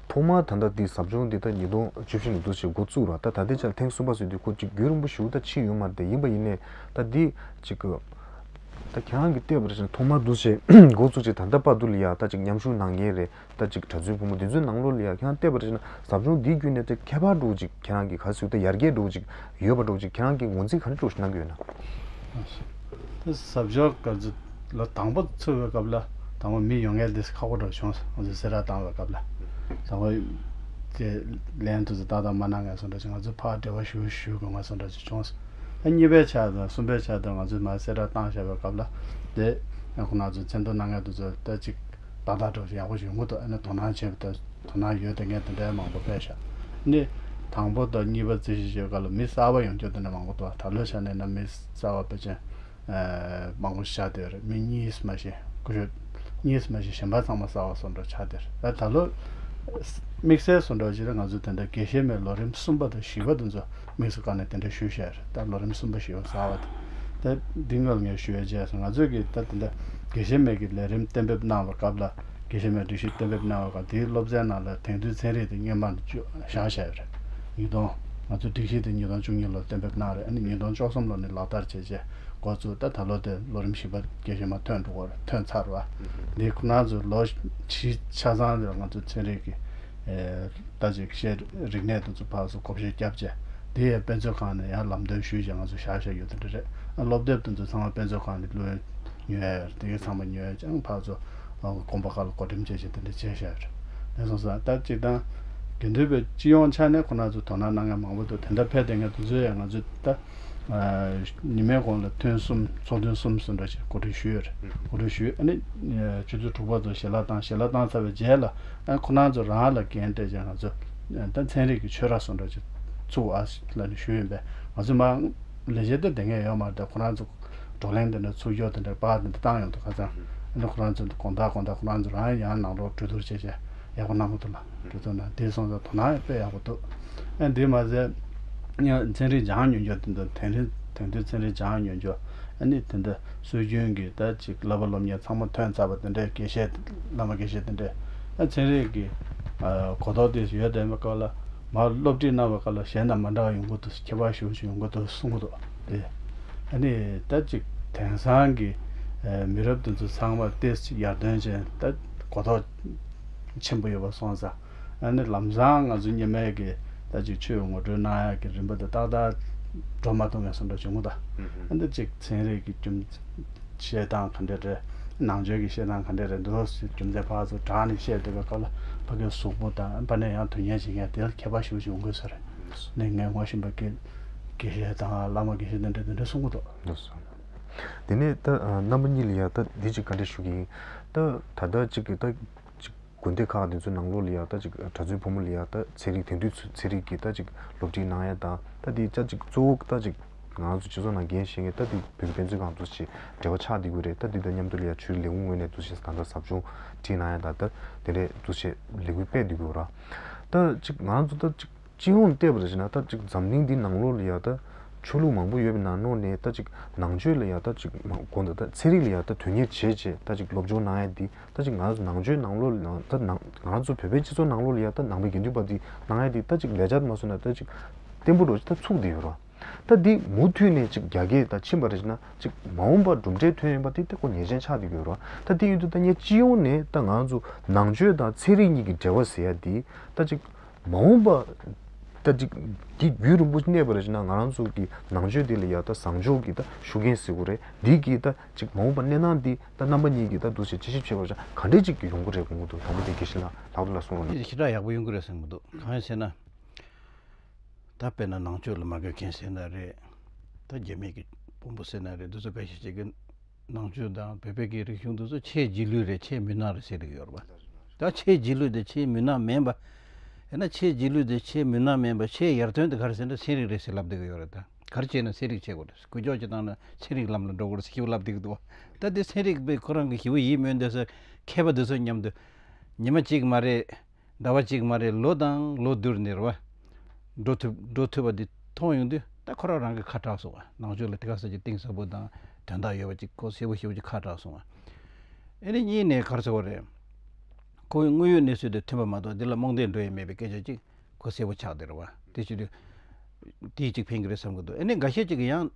ཐོག་མར་ད་ལྟ་དེ་ཟབ་སྦྱོང་འདི་ད་ཉིས་སྟོང་བཅུ་བཞི་ནས་འདུག་ཅིག་འགོ་བཙུགས་ར། ད་ད་ལྟའི་ཆར་ཐེངས་གསུམ་པ་ཟེར་དུས་ཁོ་ཅིག་རྒྱུན་རིང་པོ་ཞིག་ད་ཕྱིན་ཡོད་མ་རེད་དེ། ཡིན་པ་ཡིན་ནས་ད་འདི་ཅིག་ད་ཁྱེད་རང་གིས་བལྟས་པར་བྱས་ན་ཐོག་མར་འདུག་ཅིག་འགོ་བཙུགས་ཅིག་ད་ལྟ་བར་དུ་ལ་ཡ་ད་ཅིག་མཉམ་ཞུགས་གནང་མཁན་རེད། ད་ཅིག་གྲྭ་བཙུན་ཕོ་མོ་འདི་ཚོའི་ནང་ལོགས་ལ་ཡ་ཁྱེད་རང་བལྟས་པར་བྱས་ན་ཟབ་སྦྱོང་འདི་བརྒྱུད་ནས་ད་ཁྱད་པར་འདྲ་བོ་ཅིག་ཁྱེད་རང་གིས་ག་ཟེར་ད་ཡར་རྒྱས་འདྲ་བོ་ཅིག་ཡོད་པ་འདྲ་བོ་ཅིག་ཁྱེད་རང་གིས་ངོས་འཛིན་ག་འདྲ་བོ་ཞིག་གནང་གི་ཡོད་ན། ད་ཟབ་སྦྱོང་ག་ཚོད་ལ་དང་པོ་ཚུགས་པའི་སྐབས་ལ་དང་པོ་མི་ཡོང་མཁན་དེ་ཁག་པོ་འདྲ་བོ་བྱུང་སོང་། ང་ཚོ་གསལ་བསྒྲགས་བཏང་བའི་སྐབས་ལ་དང་པོ་དེ་ལན་དུ་ཚོ་ཏག་ཏག་མ་གནང་མཁན་སོང་འདྲ་ཅིག་ང་ཚོ་ཕར་འབྲེལ་བ་ཞུ་ཞུ་དགོས་མཁན་སོང་འདྲ་ཅིག་བྱུང་སོང་། ཨ་གཉིས་པའི་ཆ་དང་གསུམ་པའི་ཆ་དང་ང་ཚོས་མར་གསལ་བསྒྲགས་བཏང་བཞག་པའི་སྐབས་ལ་དེ་ཁོ་ན་ཚོས་མཚན་ཐོ་གནང་མཁན་དེ་ཚོ་ད་ཅིག་ཏག་ཏག་འགྲོ་ཡག་པོ་ཞིག་ཡོང་གི་འདུག་ཨ་ནི་དོ་སྣང་བྱེད་པ་དང་དོ་སྣང་ཡོད་དེ་ངས་དེ་འདྲའི་མང་པོ་ཕེབས་ཤག་ནི་དང་པོ་དང་གཉིས་པ་རྩིས་གཞི་བྱེད་སྐབས་ལ་མི་གསར་པ་ཡོང་རྒྱུ་དེ་འདྲ་མང་པོ་འདུག་ད་ལོའི་ཆ་ནས་ན་མི་གསར་པ་ཕལ་ཆེར་མང་པོ་ཤར་བསྡད་ཡོད་རེད། མི་གཉིས་མ་ཤེས་ཀུ་ཤུ་གཉིས་མ་ཤེས་གཞན་པ་ཚང་མ་གསར་པ་བཟོ་འདྲ་ཆགས་བསྡད་རེད། ད་ད་ལོ་དམིགས་བསལ་བཟོ་འདྲ་ཅིག་ལ་ང་ཚོ་དེ་འདྲ་དགེ་བཤེས་མའི་ལོ་རིམ་གསུམ་པ་དང་བཞི་པ་དེ་ཚོ་དམིགས་སུ་བཀར་ནས་དེ་འདྲ་ཞུས་བཞག་རེད། ད་ལོ་རིམ་གསུམ་པ་བཞི་པ་གསར་པ་དེ་ད་འདི་སྔོན་ངས་ཞུ་ཡ་བྱས་སོང་། ང་ཚོས་ཀྱི་ད་དེ་འདྲ་དགེ་བཤེས་མའི་གི་ལས་རིམ་གཏན་འབེབས་གནང་བའི་སྐབས་ལ་དགེ་བཤེས་མའི་སྒྲིག་གཞི་གཏན་འབེབས་གནང་བའི་སྐབས་དེའི་སློབ་ཚན་ནང་ལ་དེང་དུས་ཚན་རིག་དེ་སྔོན་མ་ནས་བཅུ་བཞག་བཞག་ཡོད་རེད། ཉིས་སྟོང་ང་ཚོ་སྒྲིག་གཞི་དེ་ཉིས་སྟོང་བཅུ་གཉིས་ལོར་གཏན་འབེབས་གནང་རེད། ཨ་ནི་ཉིས་སྟོང་བཅུ་གསུམ་ལོ་ནས་ལག་བསྟར་བྱས་རྗེས་འགོ་བཙུགས། ད་ད་ལོ་དེ་ལོ་རིམ་བཞི་པ་དགེ་བཤེས་མ་ཐོན་འགྲོ་གི་རེད། ཐོན་ཚར་བ་འདི་ཁོ་ན་ཚོ་ལོ་བཞི་ཆ་ཚང་ལ་ང་ཚོ་ཚན་རིག་གི་ད་ཅིག་བཤད་རིག་གནས་དེ་ཚོ་ཕར་ཚུར་བགོ་བཤའ་བརྒྱབ་བྱས་དེ་ཡང་དཔེ་མཛོད་ཁང་ནས་ཡང་ལམ་སྟོན་ཞུས་བྱས་ང་ཚོ་བཞག་བཞག་ཡོད། དེ་འདྲ་རེད། ཨ་སློབ་དེབ་དེ་ཚོ་ཚང་མ་དཔེ་མཛོད་ཁང་ནས་བླུ་ཡོད་རེད། དེ་གའི་ཚང་མ་ཉོས་ཀྱང་ཕར་ཚུར་དགོན་པ་ཁག་ལ་བགོ་འགྲེམས་བྱས་བྱས་དེ་འདྲ་བྱས་བཞག་ཡོད་རེད། དེ་སོང་ཙང་ད་སྤྱིར་བཏང་དགེ་འདུན་པའི་སྤྱི་ཡོངས་ཆ་ནས་ཁོ་ན་ཚོ་དོ་སྣང་གནང་མཁན་མང་པོ་འདུག་དེ་འདྲ་ཕེབས་བསྡད་མཁན་དེ་ཚོ་ཡང་ང་ཚོས་ད་ཉི་མའི་གོང་ལ་ཐུན་གསུམ་ཚོགས་ཐུན་གསུམ་སོགས་འདྲ་ཞིག་གོ་སྒྲིག་ཞུས་ཡོད་རེད། གོ་སྒྲིག་ཞུས། ཨ་ནི་ཆུ་ཚོད་དྲུག་པ་ཚོ་ཞལ་ལག་བཏང་། ཞལ་ལག་བཏང་ཚར་བའི་རྗེས་ལ་ཨ་ཁོ་ན་ཚོ་རང་ལ་འགན་སྤྲད་བྱས་ང་ཚོ་ད་ཚན་རིག་གི་ཆོས་ར་སོགས་འདྲ་ཞིག་ཚུགས་ཨ་ལབ་ནས་ཞུས་ཡོད་པས་ང་ཚོ་མ་ལས་བྱེད་དེ་དེ་ངས་ཡོད་མ་རེད། ཁོ་རང་ཚོ་བགྲོ་གླེང་དེ་འདྲ་ཚུགས་ཡོད་དེ་འདྲ་པར་དེ་འདྲ་བཏང་ཡོང་དུས་ཁ་སང་ཨ་ནི་ཁོ་རང་ཚོ་དགོང་དག་དགོང་དག་ཁོ་རང་ཚོ་རང་ཡང་ནང་ལོགས་གྲོས་བསྡུར་བྱས་བྱས་ཡག་པོ་གནང་གི་འདུག་ལ། གྲོས་བསྡུར་ནང་དེ་སོང་ཙང་དོ་སྣང་དཔེ་ཡག་པོ་འདུག་ཨ་འདི་མ་ཟད་ཚན་རིག་སྦྱང་ཉོན་རྒྱུ་དེ་འདྲ་དེང་རིང་དེང་དུས་ཚན་རིག་སྦྱང་ཉོན་རྒྱུ་ཨ་ནི་དེ་འདྲ་སྲོལ་རྒྱུན་གྱི་ད་ཅིག་བསླབ་པ་སློབ་གཉེར་ཚང་མ་ཐོན་ཚར་བ་དེ་འདྲའི་དགེ་བཤེས་བླ་མ་དགེ་བཤེས་དེ་འདྲས་ཨ་ཚན་རིག་གི་གོ་རྟོགས་དེ་ཡོད་བསྡད་པའི་སྐབས་ལ། མར་སློབ་ཁྲིད་གནང་བའི་སྐབས་ལ་གཞན་དང་མ་འདྲ་བ་ཡོང་གི་འདུག་ཁྱད་པར་ཞེ་པོ་ཅིག་ཡོང་གི་འདུག་གསུང་གི་འདུག་དེ་ཨ་ནི་ད་ཅིག་དེང་སང་གི་མི་རབས་དེ་ཚོ་ཚང་མ་ཏོག་ཙམ་ཡར་ཐོན་ཅན་ད་གོ་རྟོགས་ཆེན་པོ་ཡོད་པ་སོང་ཙང་ཨ་ནི་ལམ་སང་ང་ཚོ་སྔོན་མའི་གི་ད་ཅིག་ཆོས་ངོ་སྤྲོད་གནང་ཡག་གི་རིམ་པ་དེ་ཏག་ཏག་འགྲོ་མ་ཐུབ་མཁན་བཟོ་འདྲ་བྱུང་གི་འདུག་ཨ་ནི་ཅིག་ཚན་རིག་གི་རྒྱུ་བཤད་སྟངས་ག་འདྲ་རེད། ནང་ཆོས་ཀྱི་བཤད་སྟངས་ག་འདྲ་རེད་འདུག་ཟེར་རྒྱུ་མཚན་ཕར་ཚུར་དྲངས་ནས་བཤད་བསྡད་པའི་སྐབས་ལ་ཕ་གིའི་གཟུགས་པོ་དང་ཕ་ནས་ཡང་དོན་གཉེར་བྱེད་མཁན་དེ་ལ་ཁྱད་པར་ཞེ་པོ་ཅིག་ཡོང་གི་ཡོད་ས་རེད། ནས་ངས་ངོ་ཤེས་པ་དགེ་དགེ་བཤེས་དང་བླ་མ་དགེ་བཤེས་དེ་འདྲ་དེ་འདྲ་གསུང་གི་འདུག་དེ་ནས་ད་རྣམ་པ་གཉིས་ལ་ཡང་ད་འདི་ཅིག་བཀའ་འདྲི་ཞུ་གི་ཡིན། ད་ད་ལྟ་ཅིག་ད་ཅིག་དགོན་སྡེ་ཁག་དེ་ཚོའི་ནང་ལོགས་ལ་ཡང་ད་ཅིག་གྲྭ་བཙུན་ཕོ་མོ་ལ་ཡང་ད་ཚན་རིག་དེང་དུས་ཚན་རིག་གི་ད་ཅིག་སློབ་ཁྲིད་གནང་ཡ་དང་ད་འདི་ཅག་ཅིག་གཙོ་བོ་ད་ཅིག་ང་ཚོ་སྤྱི་ཚོགས་ནང་འགན་བཞེས་མཁན་ད་འདི་བོད་ཀྱི་དཔེ་མཛོད་ཁང་དུ་ཞིག་འབྲེལ་བ་ཆགས་བསྡད་ཀྱི་རེད། ད་འདི་དང་མཉམ་དུ་ལ་ཡང་ཆོས་ལས་ཁུངས་ངོས་ནས་འདུ་ཤེས་ད་ལྟ་ཟབ་སྦྱོང་ཁྲིད་གནང་ཡ་ད་ད་དེ་འདྲས་འདུ་ཤེས་ལས་འགུལ་སྤེལ་བསྡད་ཀྱི་ཡོད་ར། ད་ཅིག་ང་ཚོ་ད་ཅིག་སྤྱི་ཡོངས་བལྟས་པ་རེད་ཟེར་ན་ད་ཅིག་འཛམ་གླིང་འདི་ནང་ལོགས་ལ་ཡ་ད་ཆོས་ལུགས་མང་པོ་ཡོད་པའི་ནང་ནོར་ནས་ད་ཅིག་ནང་ཆོས་ལ་ཡ་ད་ཅིག་མ་དགོངས་ད་ད་ཚན་རིག་ལ་ཡ་ད་དོན་གཉེར་བྱེད་བྱེད་ད་ཅིག་སློབ་སྦྱོང་གནང་ཡ་འདི་ད་ཅིག་ང་ཚོ་ནང་ཆོས་ནང་ལོགས་ལ་ད་ནང་ང་ཚོ་བོད་པའི་སྤྱི་ཚོགས་ནང་ལོགས་ལ་ཡ་ད་ནང་པའི་དགེ་འདུན་པ་འདི་གནང་ཡ་འདི་ད་ཅིག་ལས་འཆར་མ་བཟོས་ན་ད་ཅིག་བརྟན་པོ་འགྲོ་ཅིག་ད་ཚུགས་བསྡད་ཡོད་ར། ད་འདི་མུ་མཐུད་ནས་ཅིག་རྒྱ་སྐྱེད་ད་ཕྱིན་པ་རེད་ཟེར་ན་ཅིག་མ་འོངས་པར་གྲུབ་འབྲས་ཐོན་ཡོང་པ་དེ་ད་ཁོ་ཉེས་ཅན་ཆགས་བསྡད་ཀྱི་ཡོད་ར། ད་དེ་ཡིན་དུས་ད་ངས་སྤྱི་ཡོངས་ནས་ད་ང་ཚོ་ནང་ཆོས་དང་ཚན་རིག་གཉིས་ཀྱི་འབྲེལ་བ་ཟེར་ཡ་འདི་ད་ཅིག་མ་འོངས་པ་ད་ཅིག་འདི་རྒྱུན་རིང་པོ་གནས་པ་རེད་ཟེར་ན་ང་རང་ཚོ་གི་ནང་ཆོས་འདི་ལ་ཡ་ད་བཟང་ཕྱོགས་ཀྱི་ད་ཤུགས་རྐྱེན་ཟེར་དགོས་རེད། འདི་གི་ད་ཅིག་མ་འོངས་པ་གནས་སྟངས་འདི་ད་རྣམ་པ་གཉིས་ཀྱིས་ད་འདུ་ཤེས་དཔྱད་ཞིབ་བྱས་པ་རེད་ཟེར་ན་ག་འདྲས་ཅིག་ཡོང་གི་རེད་དགོངས་ཀྱི་འདུག་དང་པོ་དེ་དགེ་བཤེས་ལགས་ལྷག་ཏུ་ལ་གསུང་རོགས་གནང་། ཞེ་དྲག་ཡག་པོ་ཡོང་གི་རེད་བསམ་གྱི་འདུག་གང་ཡིན་ཟེར་ན། ད་དཔེར་ན་ནང་ཆོས་ལ་མ་དགའ་མཁན་ཟེར་ན་རེད། ད་རྒྱ་མི་གི་དཔོན་པོ་ཟེར་ན་རེད། འདི་ཚོ་ཁ་ཤས་ཅིག་གིས་ནང་ཆོས་དང་བོད་པའི་གི་རིག་གཞུང་འདི་ཚོ་ཆེས་རྗེས་ལུས་རེད། ཆེས་མུན་ནག་རེད་ཟེར་གྱི་ཡོད་རེད་པ། ད་ཆེས་རྗེས་ལུས་དེ་ཆེས་མུན་ནག་མིན་པ། ཡང་ན་ཆེས་རྗེས་ལུས་དེ་ཆེས་མུན་ནག་མིན་པ་ཆེས་ཡར་ཐོན་དེ་ག་རེ་ཟེར་ན་ཚན་རིག་རེད་ཟེར་ལབ་བསྡད་ཀྱི་ཡོད་རེད། ད་ག་རེ་བྱས་ན་ཚན་རིག་བྱེད་དགོས་རེད། འགུལ་སྐྱོད་ཅིག་བཏང་ན་ཚན་རིག་ལམ་ལ་འགྲོ་དགོས་རེད་ཟེར་ཞེ་པོ་ལབ་བསྡད་ཀྱི་འདུག་པ། ད་དེ་ཚན་རིག་པས་ཁོ་རང་གི་ཞེ་པོ་ཡིད་སྨོན་བསྡད་ས་མཁས་པ་འདི་ཚོ་མཉམ་དུ་ཉི་མ་གཅིག་མ་རེད། ཟླ་བ་གཅིག་མ་རེད། ལོ་དང་ལོ་བསྡུར་ནས་རེད་པ། འགྲོ་ཐུབ་འགྲོ་ཐུབ་པ་འདི་མཐོང་ཡོང་དུས་ད་ཁོ་རང་རང་གི་ཁ་གྲགས་སོང་བ། ནང་ཆོས་ལ་དེ་ག་ས་ཅིག་གཏིང་ཟབ་པོ་དང་དོན་དག་ཡོད་པ་ཅིག་ཁོ་གསལ་པོ་ཞེ་པོ་ཅིག་ཁ་གྲགས་སོང་བ། ཨེ་ནི་གཉིས་ནས་ག་རེ་ཟེར་བ་རེད། ཁོ་བོའི་དངོས་ཡོད་གནས་ཚུལ་དང་མཐུན་པ་མ་གཏོགས་འདི་ལ་རྨོངས་དད་འགྲོ་ཡས་མེད་པའི་སྐད་ཆ་ཅིག་ཁོ་གསལ་པོ་ཆགས་བསྡད་རེད་པ། དེ་བྱེད་དུས་དེས་ཅིག་ཕན་གྱི་རེད་བསམ་གྱི་འདུག་ཨེ་ནི་འགའ་ཤས་ཅིག་གིས་ཡང་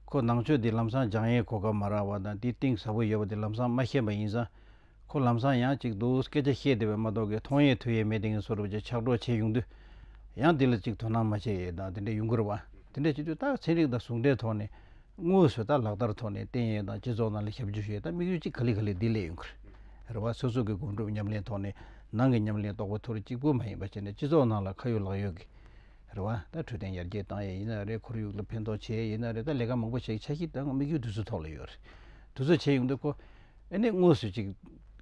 ཁོ་ནང་ཆོས་འདི་ལམ་སང་སྦྱང་ཡས་གོ་སྐབས་མ་རག་པ་དང་དེ་གཏིང་ཟབ་པོ་ཡོད་པ་དེ་ལམ་སང་མ་ཤེས་པ་ཡིན་ཙང་། ཁོ་ལམ་སང་ཡང་ཅིག་འདུག་སྐད་ཆ་བཤད་བསྡད་པ་མ་གཏོགས་ཀྱི་མཐོང་ཡས་ཐོས་ཡས་མེད་དེ་ངས་བཟོ་འདྲ་ཅིག་ཆགས་འགྲོ་བྱས་ཡོང་དུས། ཡང་འདི་ལ་ཅིག་དོ་སྣང་མ་བྱས་ཡས་དང་དེ་འདྲ་ཡོང་གི་རེད་པ། དེ་འདྲ་བྱེད་དུས་ད་ཚན་རིག་དང་ཟུང་འབྲེལ་ཐོག་ནས་དངོས་སུ་ད་ལག་བསྟར་ཐོག་ནས་བསྟན་ཡས་དང་སྤྱི་ཚོགས་ནང་ལ་ཞབས་ཞུ་ཞུ་ཡས་ད་དམིགས་ཡུལ་ཅིག་ག་ལེ་ག་ལེ་འདི་སླེབས་ཡོང་གི་རེད། རེད་པ། སོ་སོ་གི་སྒོམ་སྒྲུབ་ཉམས་ལེན་ཐོག་ནས་ནང་གི་ཉམས་ལེན་རྟོགས་པ་མཐོ་རིས་གཅིག་པུ་མ་ཡིན་པ་བྱས་ནས་སྤྱི་ཚོགས་ནང་ལ་ཁ་ཡོད་ལག་ཡོད་ཀྱི་ རེད་བ། ད་འཕྲོད་བསྟེན་ཡར་རྒྱས་བཏང་ཡས་ཡིན་ན་རེད། ཁོར་ཡུག་ལ་ཕན་ཐོགས་བྱས་ཡས་ཡིན་ན་རེད། ད་ལས་ཀ་མང་པོ་བྱེད་ཀྱི་འཆར་གཞི་དང་དམིགས་ཡུལ་དེ་ཚོ་ཐོག་ལ་ཡོད་རེད། དེ་ཚོ་བྱས་ཡོང་དུས་ཁོ་ཨ་ནི་དངོས་སུ་ཅིག་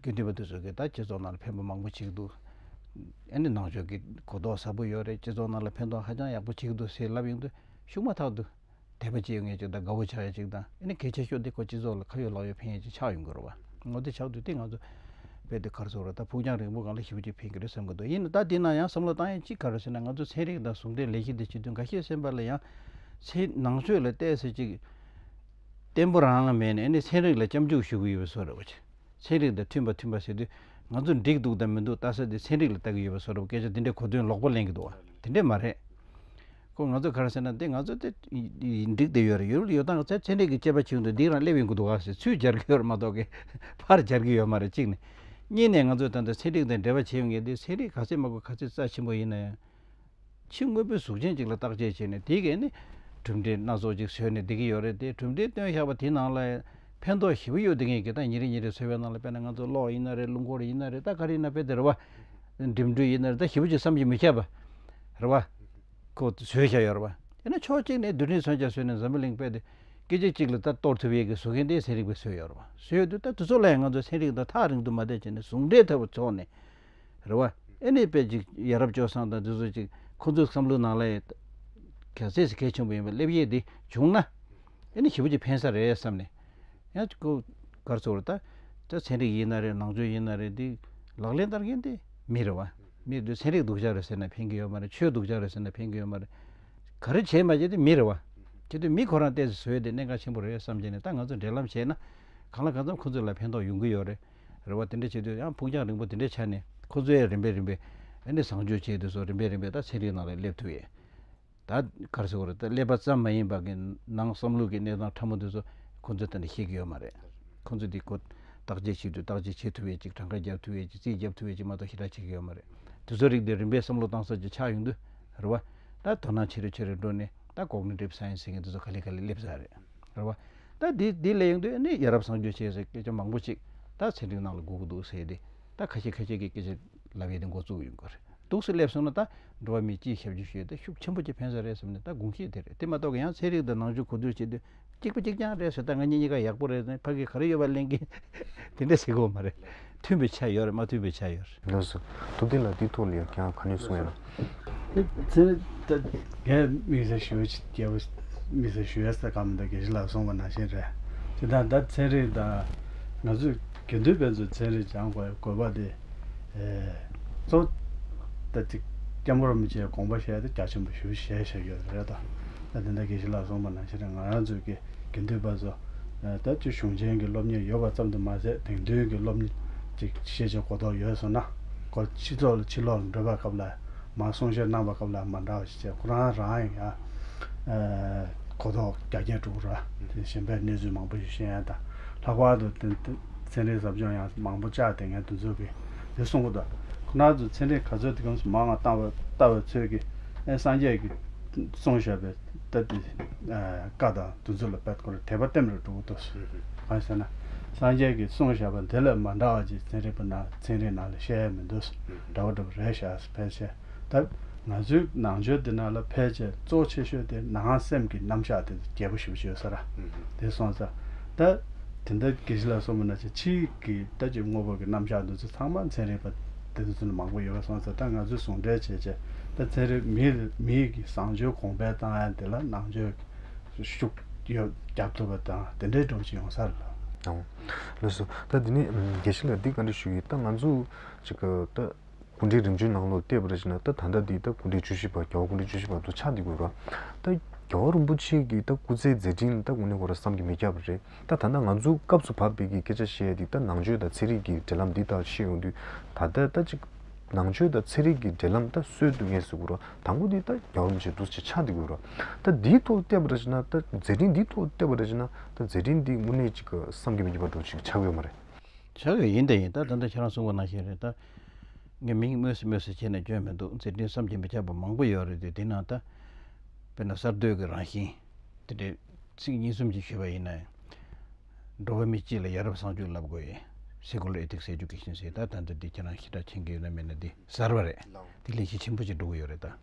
དགེ་འདུན་པ་དེ་ཚོ་གིས་ད་སྤྱི་ཚོགས་ནང་ལ་ཕན་པ་མང་པོ་བྱེད་ཀྱི་འདུག་ཨ་ནི་ནང་ཆོས་ཀྱི་གོ་རྟོགས་ཟབ་པོ་ཡོད་རེད། སྤྱི་ཚོགས་ནང་ལ་ཕན་ཐོགས་ཧ་ཅང་ཡག་པོ་བྱེད་ཀྱི་འདུག་ཟེར་ལབ་ཡོང་དུས་ཤུགས་མ་ཐག་ཏུ་དད་པ་བྱེད་ཡོང་མཁན་ཅིག་དང་དགའ་བོ་ཆགས་ཡ་ཅིག་དང་། ཨ་ནི་གལ་ཆེ་ཤོས་དེ་ཁོ་སྤྱི་ཚོགས་ལ་ཁ་ཡོད་ལག་ཡོད་ཕན་ཡ་ཅིག་ཆགས་ཡོང་གི་རེད་བ། འོ་དེ་ཆགས་དུས་དེ་ང་ཚོ་རྦད་དེ་ག་རེ་ཟེར་དགོས་རེད། ད་ཕུགས་རྒྱང་རིང་པོ་སྒང་ལ་ཞེ་པོ་ཅིག་ཕན་གྱི་རེད་བསམ་གྱི་འདུག་ཡིན་ན་ད་དེ་ནང་ཡང་བསམ་བློ་བཏང་ཡ་ཅིག་ག་རེ་ཟེར་ན། ང་ཚོ་ཚན་རིག་དང་ཟུང་འབྲེལ་ལས་གཞི་དེ་བྱེད་དུས་འགའ་ཤས་སེམས་པ་ལ་ཡང་ཚེ་ནང་ཆོས་ལ་བལྟས་ཚེ་ཅིག་བརྟན་པོ་རང་ལ་མེད་ནས་ཨ་ནི་ཚན་རིག་ལ་སྐྱབས་འཇུག་ཞུ་གི་ཡོད་པའི་བཟོ་འདྲ་བ་ཅིག་ཚན་རིག་དང་མཐུན་པ་མཐུན་པ་ཟེར་དུས་ང་ཚོ་འགྲིག་འདུག་དང་མི་འདུག་ལྟ་ས་དེ་ཚན་རིག་ལ་ལྟ་གི་ཡོད་པ་བཟོ་འདྲ་བོ་སྐད་ཆ་དེ་འདྲའི་གོ་དོན་ལོག་པ་ལེན་གི་འདུག་བ། དེ་འདྲས་མ་རེད། ཁོ་ང་ཚོ་ག་རེ་ཟེར་ན་དེ་ང་ཚོ་དེ་འགྲིག་བསྡད་ཡོད་རེད། ཡོད་ཡོད་སྟངས་ཚན་ཚན་རིག་གི་དཔྱད་པ་བྱེད་འདུག་འདི་རང་སླེབས་ཡོང་གི་འདུག་ག་ཟེར་ཚུར་སྦྱར་གི་ཡོད་རེད་མ་གཏོགས་ཀི་ཕར་སྦྱར་གི་ཡོད་མ་རེད། གཅིག་ནས། གཉིས་ནས་ང་ཚོས་ད་ལྟ་ཚན་རིག་དང་འབྲེལ་བ་བྱེད་ཡོང་མཁན་དེ་ཚན་རིག་ག་ཚད་མང་པོ་ག་ཚད་རྩ་ཆེན་པོ་ཡིན་ན་ཡང་། ཕྱི་དངོས་པོའི་གཟུགས་ཅན་ཅིག་ལ་བརྟག་དཔྱད་བྱས་ནས་དེ་གས་ནི་གྲུབ་འབྲས་སྣ་ཚོགས་ཅིག་བཟོས་ནས་བསྡད་ཀྱི་ཡོད་རེད་དེ། གྲུབ་འབྲས་བཏོན་བཞག་པ་དེ་ནང་ལ་ཕན་ཐོགས་ཞེ་པོ་ཡོད་བསྡད་མཁན་གྱི་ད་ཉིན་རེ་ཉིན་རེ་འཚོ་བའི་ནང་ལ་དཔེར་ན་ང་ཚོ་གློག་ཡིན་ན་རེད། རླུང་འཁོར་ཡིན་ན་རེད། ད་ག་རེ་ཡིན་ན་དཔེ་དེ་རེད་བ། འགྲིམ་འགྲུལ་ཡིན་ན་རེད། ད་ཞེ་པོ་ཅིག་བསམ་གྱིས་མི་ཁྱབ་པ་རེད་བ། ཁོ་བཟོས་བཞག་ཡོད་རེད་བ། ཡིན་ན་ཕྱོགས་གཅིག་ནས་རྡུལ་ཕྲན་མཚོན་ཆ་བཟོས་ནས་འཛམ་བུ་གླིང་དཔེ་དེ་སྐད་ཅིག་གཅིག་ལ་ད་གཏོར་ཐུབ་ཡས་ཀྱི་བཟོ་མཁན་དེ་ཚན་རིག་པས་བཟོས་ཡོད་རེད་བ། བཟོས་ཡོད་དུས་ད་དེ་ཚོ་ལ་ཡང་ང་ཚོ་ཚན་རིག་དང་ཐག་རིང་དུ་མ་བསྡད་བྱས་ནས་ཟུང་འབྲེལ་ཐོག་ཚོགས་ནས། རེད་བ། ཨེ་ནི་དཔེ་ཅིག་ཡ་རབས་སྤྱོད་བཟང་དང་དེ་ཚོ་ཅིག་ཁོ་ཚོའི་བསམ་བློའི་ནང་ལ་ཡང་ག་ཚད་ཅིག་གལ་ཆེན་པོ་ཡིན་པ་སླེབས་ཡས་དེ་བྱུང་ན། ཨེ་ནི་ཞེ་པོ་ཅིག་ཕན་ས་རེད་བསམ་ནས། ཡང་ཅིག་ཁོ་ག་རེ་ཟེར་དགོས་རེད། ད་ད་ཚན་རིག་ཡིན་ན་རེད། ནང་ཆོས་ཡིན་ན་རེད། འདི་ལག་ལེན་བསྟར་མཁན་དེ་མི་རེད་བ། མི་དེ་ཚན་རིག་སྡུག་ཅག་རེད་ཟེར་ན་ཕན་གྱི་ཡོད་མ་རེད། ཆོས་སྡུག་ཅག་རེད་ཟེར་ན་ཕན་གྱི་ཡོད་མ་རེད། ག་རེ་བྱས་མ་བྱས་དེ་མི་རེད་བ། བྱས་དུས་མི་ཁོ་རང་ཏོག་ཙམ་བཟོ་ཡས་དེ་གནད་འགག་ཆེན་པོ་རེད་བསམ་བྱས་ནས་ད་ང་ཚོ་འབྲེལ་ལམ་བྱས་ན་གང་ལ་གང་འཚམ་ཁོ་ཚོ་ལ་ཕན་ཐོགས་ཡོང་གི་ཡོད་རེད། རེད་བ། དེ་འདྲ་བྱེད་དུས་ཡང་ཕུགས་རྒྱང་རིང་པོ་དེ་འདྲའི་ཆ་ནས་ཁོ་ཚོའི་རིམ་པས་རིམ་པས་ཨ་ནི་བཟང་སྤྱོད་བྱེད་དུས་སོ་རིམ་པས་རིམ་པས་ད་ཚན་རིག་ནང་ལ་སླེབས་ཐུབ་ཡས། ད་ག་རེ་ཟེར་དགོས་རེད། ད་ཀླད་པ་ཙམ་མ་ཡིན་པ་གི་ནང་བསམ་བློ་གི་གནས་སྟངས་ཕྲ་མོ་དེ་ཚོ་ཁོ་ཚོས་ད་ནི་ཤེས་ཀྱི་ཡོད་མ་རེད། ཁོ་ཚོས་འདི་ཁོ་བརྟག་དཔྱད་བྱེད་དུས་བརྟག་དཔྱད་བྱེད་ཐུབ་ཡས་ཅིག་གྲངས་ཀ་རྒྱབ་ཐུབ་ཡས་ཅིག་རྩིས་རྒྱབ་ཐུབ་ཡས་ཅིག་མ་གཏོགས་ཞེ་དྲག་བྱེད་ཀྱི་ཡོད་མ་རེད། དེ་ཚོ་རིགས་དེ་རིམ་པས་བསམ་བློ་བཏང་ས་ཅིག་ཆགས་ཡོང་དུས་རེད་བ། ད་དོ་སྣང་ཆེ་རུ་ཆེ་རུ་འགྲོ་ནས་ད་ཀོག་ནི་ཊིབ་སའེན་སི་ཟེར་མཁན་དེ་ཚོ་ག་ལེ་ག་ལེ་སླེབས་ཚར་རེད། རེད་བ། ད་འདི་འདི་ལས་ཡོང་དུས་ནི་ཡ་རབས་བཟང་སྤྱོད་བྱས་ཟེར་སྐད་ཆ་མང་པོ་ཅིག་ད་ཚན་རིག་ནང་ལ་དགོས་ཀྱི་འདུག་ཟེར་ཏེ། ད་ཁ་ཤས་ཁ་ཤས་ཀྱིས་སྐད་ཆ་ལབ་ཡས་དེ་འགོ་བཙུགས་ཡོང་གི་རེད། འདུག་སེ་སླེབས་སོང་ན་ད་འགྲོ་བ་མི་སྤྱིའི་ཞབས་ཞུ་ཞུ་ཡས་དེ་ཤུགས་ཆེན་པོ་ཅིག་ཕན་ས་རེད་བསམ་ནས་ད་དགོངས་གཞི་དེ་རེད། དེ་མ་གཏོགས་ཀྱི་ཡང་ཚན་རིག་དང་ནང་ཆོས་གོ་བསྡུར་བྱེད་དུས་གཅིག་པ་གཅིག་རྐྱང་རེད་ཟེར། ད་ང་གཉིས་གཉིས་ཀ་ཡག་པོ་རེད་ཟེར་ཕ་གི་ག་རེ་ཡོད་པ་གླེང་གི་དེ་འདྲ་ཟེར་གི་ཡོད་མ་རེད། མཐུན་པའི་ཆ་ཡོད་རེད། མ་མཐུན་པའི་ཆ་ཡོད་རེད། ལགས་སོ། ཐུབ་བསྟན་ལགས་འདིའི་ཐོག་ལ་ཡང་ཁྱེད་རང་ག་ནས་གསུང་ཡ་ན། ཚན་རིག་ད་ངས་དམིགས་བསལ་ཞུ་ཡ་ཅིག་རྒྱལ་པོ་དམིགས་བསལ་ཞུ་ཡ་ས་ག་མི་འདུག་དགེ་བཤེས་ལགས་གསུངས་པ་ནང་བཞིན་རེད། དེ་དང་ད་ཚན་རིག་དང་ང་ཚོས་དགེ་འདུན་པའི་ཚོ་ཚན་རིག་སྦྱང་དགོས་དགོས་པ་དེ། ཨེ། གཙོ་བོ་ད་ཅིག་སྐྱབས་མགོན་རིན་པོ་ཆེའི་དགོངས་པ་བཞེས་ཏེ་རྒྱ་ཆེན་པོ་ཞེ་པོ་བཞེས་བཞག་ཡོད་རེད་ད། ད་དེ་འདྲ་དགེ་བཤེས་ལགས་གསུངས་པ་ནང་བཞིན་རེད། ང་རང་ཚོའི་གི་དགེ་འདུན་པ་ཚོ་ད་ཅིག་གཞུང་ཆེན་གྱི་སློབ་གཉེར་ཡོད་པ་ཙམ་དུ་མ་ཟད་དེང་དུས་ཀྱི་སློབ་གཉེར་ཅིག་ཤེས་བྱ་གོ་རྟོགས་ཡོད་སོང་ན་ཁོ་སྤྱི་ཚོགས་ལ་ཕྱི་ལོགས་ལ་འགྲོ་བའི་སྐབས་ལ་མར་གསུང་བཤད་གནང་བའི་སྐབས་ལ་མ་འདྲ་བ་ཞིག་བྱས་ཁོ་རང་རང་ཡང་ཨ་གོ་རྟོགས་རྒྱ་སྐྱེད་འགྲོ་གི་རེད། དེ་གཞན་པའི་གནས་ཚུལ་མང་པོ་ཞིག་ཤེས་ཡ་དང་ལྷག་པར་དུ་དེ་དེ་ཚན་རིག་ཟབ་སྦྱོང་ཡང་མང་པོ་བཅར་ཏེ་ངས་དེ་ཚོ་གི་དེ་གསུང་གི་འདུག་ཁོ་རང་ཚོ་ཚན་རིག་ག་ཚོད་དེ་གམ་སུ་མང་བ་བཏང་བ་ལྟ་བའི་ཚོད་ཀྱི་ཨེ་སངས་རྒྱས་ཀྱིས་གསུངས་བཞག་པའི་ད་དེ་བཀའ་དང་དེ་ཚོ་ལ་དཔེ་ཁོ་རང་དད་པ་བརྟན་རུ་འགྲོ་གི་འདུག་གང་ཟེར་ན་སངས་རྒྱས་ཀྱིས་གསུངས་བཞག་པ་དེ་ལས་མ་འདྲ་བ་ཅིག་ཚན་རིག་པ་ནང་ཚན་རིག་ནང་ལ་བཤད་ཡ་མི་འདུག་འདྲ་བོ་འདྲ་བོ་རེད་ཤག་ཕལ་ཆེར། ད་ང་ཚོའི་ནང་ཆོས་འདི་ནང་ལ་ཕལ་ཆེར་གཙོ་ཆེ་ཤོས་དེ་ནང་སེམས་ཀྱི་རྣམ་གཞག་དེ་རྒྱས་པོ་ཞེ་པོ་ཅིག་ཡོད་ས་ར། དེ་སོང་ཙང་ད་དེ་འདྲ་དགེ་བཤེས་ལགས་གསུངས་པ་ནང་བཞིན་ཕྱིའི་གི་ད་ཅིག་དངོས་པོ་གི་རྣམ་གཞག་འདི་ཚོ་ཚང་མ་ཚན་རིག་པ་དེ་ཚོ་ཚུན་མང་པོ་ཡོད་པ་སོང་ཙང་ད་ང་ཚོས་ཟུང་འབྲེལ་བྱས་བྱས་ད་ཚན་རིག་མིའི་མིའི་གི་བཟང་སྤྱོད་གོང་འཕེལ་བཏང་ཡ་དེ་ལ་ནང་ཆོས་ཤུགས་ཡོད་རྒྱབ་ཐུབ་པ་དང་དེ་འདྲའི་འགྲོ་ཅིག་ཡོང་ས་རེད་ལ། ཨོ། ལགས་སོ། ད་འདི་ནི་དགེ་བཤེས་ལགས་འདི་བཀའ་འདྲི་ཞུ་གི་ད་ང་ཚོ་ཅིག་གི་ད། སྐུ་ཕྲེང་རིམ་བྱོན་ནང་ལོགས་བལྟས་པ་རེད་ཟེར་ན་ད་ད་ལྟ་འདི་ད་སྐུ་ཕྲེང་བཅུ་བཞི་པ་རྒྱལ་བ་སྐུ་ཕྲེང་བཅུ་བཞི་པ་ཚོ་ཆགས་འདི་དགོས་ར། ད་རྒྱལ་བ་རིན་པོ་ཆེ་གི་ད་སྐུ་ཚེའི་མཛད་འཕྲིན་ད་དངོས་གནས་ཁོ་ར་བསམ་གྱིས་མི་ཁྱབ་པ་རེད། ད་ད་ལྟ་ང་ཚོ་སྐབས་སུ་བབས་པའི་གི་སྐད་ཆ་བཤད་ཡ་འདི་ད་ནང་ཆོས་དང་ཚན་རིག་གི་འབྲེལ་ལམ་འདི་ད་བཤད་ཡོང་དུས་ད་ལྟ་ད་ཅིག་ནང་ཆོས་དང་ཚན་རིག་གི་འབྲེལ་ལམ་ད་སྲོལ་གཏོད་མཁན་ཟེར་དགོས་ར་དང་པོ་འདི་ད་རྒྱལ་བ་རིན་པོ་ཆེ་འདུག་ཅིག་ཆགས་འདི་དགོས་ར། ད་འདིའི་ཐོག་བལྟས་པ་རེད་ཟེར་ན་ད་མཛད་འཕྲིན་འདིའི་ཐོག་བལྟས་པ་རེད་ཟེར་ན་ད་མཛད་འཕྲིན་འདི་དངོས་གནས་ཅིག་བསམ་གྱིས་མི་ཁྱབ་པ་འདྲ་ཅིག་ཆགས་ཡོད་མ་རེད། ཆགས་ཡོད་ཡིན་དེ་ཡིན། ད་ད་ལྟ་ཁྱེད་རང་གསུངས་པ་ནང་བཞིན་རེད། ད་ངས་མིང་དམོད་སི་དམོད་སི་བྱས་ནས་སྐྱོན་མི་འདུག་མཛད་འཕྲིན་བསམ་གྱིས་མི་ཁྱབ་པ་མང་པོ་ཡོད་རེད་དེ། དེ་ནང་ད་དཔེར་ན་གསར་གཏོད་ཀྱི་རང་བཞིན་དེ་འདྲའི་ཚིག་གཉིས་གསུམ་ཅིག་ཞུས་པ་ཡིན་ན། འགྲོ་བ་མི་སྤྱི་ལ་ཡ་རབས་བཟང་སྤྱོད་བསླབ་དགོས་ཡས་Secular Ethics Education ཟེར། ད་ད་ལྟ་འདི་ཁྱེད་རང་ཞེ་དྲག་མཁྱེན་གྱི་ཡོད་ན་མེད་ན་འདི་གསར་བ་རེད། འདི་ལས་གཞི་ཆེན་པོ་ཅིག་འགྲོ་གི་ཡོད་རེད་ད།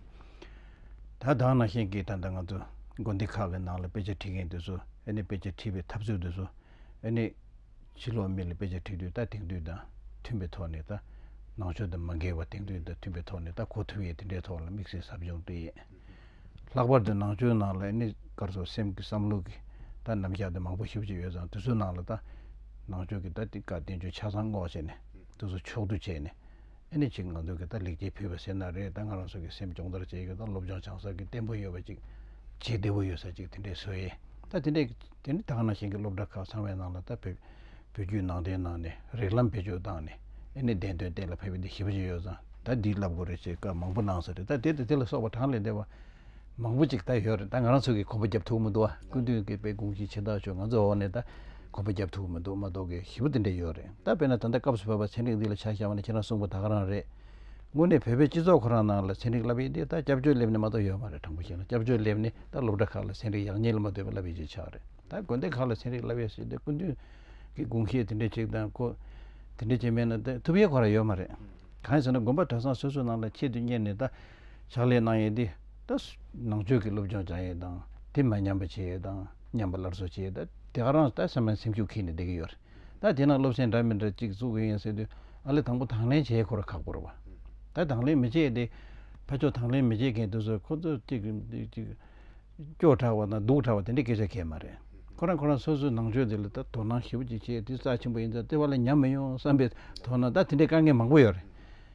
ད་ད་ག་ནང་བཞིན་གྱི་ད་ལྟ་ང་ཚོ་དགོན་སྡེ་ཁག་གི་ནང་ལ་དཔེ་ཆ་ཁྲིད་མཁན་དེ་ཚོ་ཨ་ནི་དཔེ་ཆ་ཁྲིད་པའི་འཐབ་རྩོད་དེ་ཚོ་ཨ་ནི་ཕྱི་ལོགས་མི་ལ་དཔེ་ཆ་ཁྲིད་དུས་ད་དེང་དུས་དང་མཐུན་པའི་ཐོག་ནས། ད་ནང་ཆོས་དང་མ་འགལ་བ་དེང་དུས་དང་མཐུན་པའི་ཐོག་ནས་ད་གོ་ཐུབ་ཡས་དེ་འདྲའི་ཐོག་ལ་དམིགས་བསལ་ཟབ་སྦྱོང་སྤྲད་ཡས། ལྷག་པར་དུ་ནང་ཆོས་ནང་ལ་ཨ་ནི་ག་རེ་ཟེར། སེམས་ཀྱི་བསམ་བློ་གི་ད་རྣམ་གཞག་དེ་མང་པོ་ཞེ་པོ་ཅིག་ཡོད་ཙང་། དེ་ཚོའི་ནང་ལ་ད་ནང་ཆོས་ཀྱི་ད་དེ་བཀའ་བསྟན་བཅོས་ཆ་ཚང་བསྔོགས་བྱས་ནས་དེ་ཚོ་ཕྱོགས་བསྡུ་བྱས་ནས། ཨ་ནི་ཅིག་ང་ཚོ་གི་ད་ལེགས་སྐྱེས་ཕུལ་བ་ཟེར་ན་རེད། ད་ང་རང་ཚོ་གི་སེམས་སྦྱོང་བརྡར་བྱེད་ཀྱི་ད་སློབ་སྦྱོང་སྦྱང་ས་གི་བརྟན་པོ་ཡོད་པ་ཅིག་བྱེད་བདེ་པོ་ཡོད་ས་ཅིག་དེ་འདྲས་བཟོ་ཡས། ད་དེ་འདྲས་དེ་ནི་ད་ག་ནང་བཞིན་གྱི་སློབ་གྲྭ་ཁག་ཚང་མའི་ནང་ལ་ད་བོད་བོད་བརྒྱུད་ནང་བསྟན་ནང་ནས་རིགས་ལམ་བེད་སྤྱོད་བཏང་ནས། ཨ་ནི་བདེན་དོན་གཏན་ལ་ཕབ་པའི་འདི་ཞེ་པོ་ཅིག་ཡོད་ཙང་། ད་འདི་བསླབ་དགོས་རེད་ཅེས་བཀའ་མང་པོ་གནང་ས་རེད། ད་དེ་དང་དེ་ལ་སོགས་པ་གྲངས་ལས་འདས་པ་མང་པོ་ཅིག་ད་ཡོད་རེད། ད་ང་རང་ཚོ་གིས་གོམ་པ་རྒྱབ་ཐུབ་མི་འདུག་བ། སྐུ་མདུན་གྱི་དཔེ་དགོངས་གཞི་ཆེ་ཐག་ཆོད། ང་ཚོ་འོག་ནས་ད་གོམ་པ་རྒྱབ་ཐུབ་མི་འདུག་མ་གཏོགས་གི་ཞེ་པོ་དེ་འདྲ་ཡོད་རེད། ད་དཔེར་ན་ད་ལྟ་སྐབས་སུ་བབས་པ་ཚན་རིག་འདི་ལ་ཆ་བཞག་པ་ན་ཁྱེད་རང་གསུངས་པ་ད་ག་རང་རེད། དངོས་གནས་བོད་པའི་སྤྱི་ཚོགས་ཁོ་རང་ནང་ལ་ཚན་རིག་བསླབ་ཡས་འདི་ད་སྐྱབས་བཅོལ་སླེབས་ནས་མ་གཏོགས་ཡོད་མ་རེད། དྲང་པོ་བཤད་ན་སྐྱབས་བཅོལ་སླེབས་ནས་ད་སློབ་གྲྭ་ཁག་ལ་ཚན་རིག་ཡག་ཉེས་ལ་མ་ལྟོས་པར་བསླབ་ཡས་ཅིག་ཆགས་རེད། ད་དགོན་སྡེ་ཁག་ལ་ཚན་རིག་བསླབ་ཡས་ཟེར་དུས་སྐུ་མདུན་གྱི་དགོངས་བཞེད་དེ་འདྲ་ཅིག་དང་། ཁོ་དེ་འདྲ་བྱས་མེད་ན་ད་ཐུབ་ཡས་ཁོ་རང་ཡོད་མ་རེད། གང་ཡིན་ཟེར་ན་དགོན་པ་གྲྭ་ཚང་སོ་སོའི་ནང་ལ་ཆེད་དུ་གཉེར་ནས་ད་ཕྱག་ལས་གནང་ཡས་འདི་ད་ནང་ཆོས་ཀྱི་སློབ་སྦྱོང་སྦྱང་ཡས་དང་། དེ་མ་ཉམས་པ་བྱེད་ཡས་དང་། ཉམས་པ་སླར་གསོ་བྱེད་ཡས། ད་དེ་ག་རང་ད་སེམས་ལ་སེམས་ཤུགས་འཁྱེར་ནས་བསྡད་ཀྱི་ཡོད་རེད། ད་དེ་ན་སློབ་ཚན་འདྲ་མི་འདྲ་ཅིག་བཙུགས་ཀྱི་ཡིན་ཟེར་དུས། ཨ་ལས་དང་པོ་དང་ལེན་བྱེད་ཁོ་རང་ཁག་པོ་རེད་བ། ད་དང་ལེན་མི་བྱེད་དེ། ཕར་ཕྱོགས་དང་ལེན་མི་བྱེད་མཁན་དེ་ཚོ་ཁོ་ཚོ་ཅིག་ཅིག་སྐྱོ་དྲགས་པ་དང་སྡུག་དྲགས་པ་དེ་འདྲའི་སྐད་ཆ་གང་ཡང་མ་རེད། ཁོ་རང་ཁོ་རང་སོ་སོའི་ནང་ཆོས་དེ་ལ་ད་དོ་སྣང་ཞེ་པོ་ཅིག་བྱས། དེ་རྩ་ཆེན་པོ་ཡིན་ཙང་དེ་བ་ལ་ཉམས་མི་ཡོང་བསམ་པའི་དོ་སྣང་། ད་དེ་འདྲའི་དཀའ་ངལ་མང་པོ་ཡོད་རེད།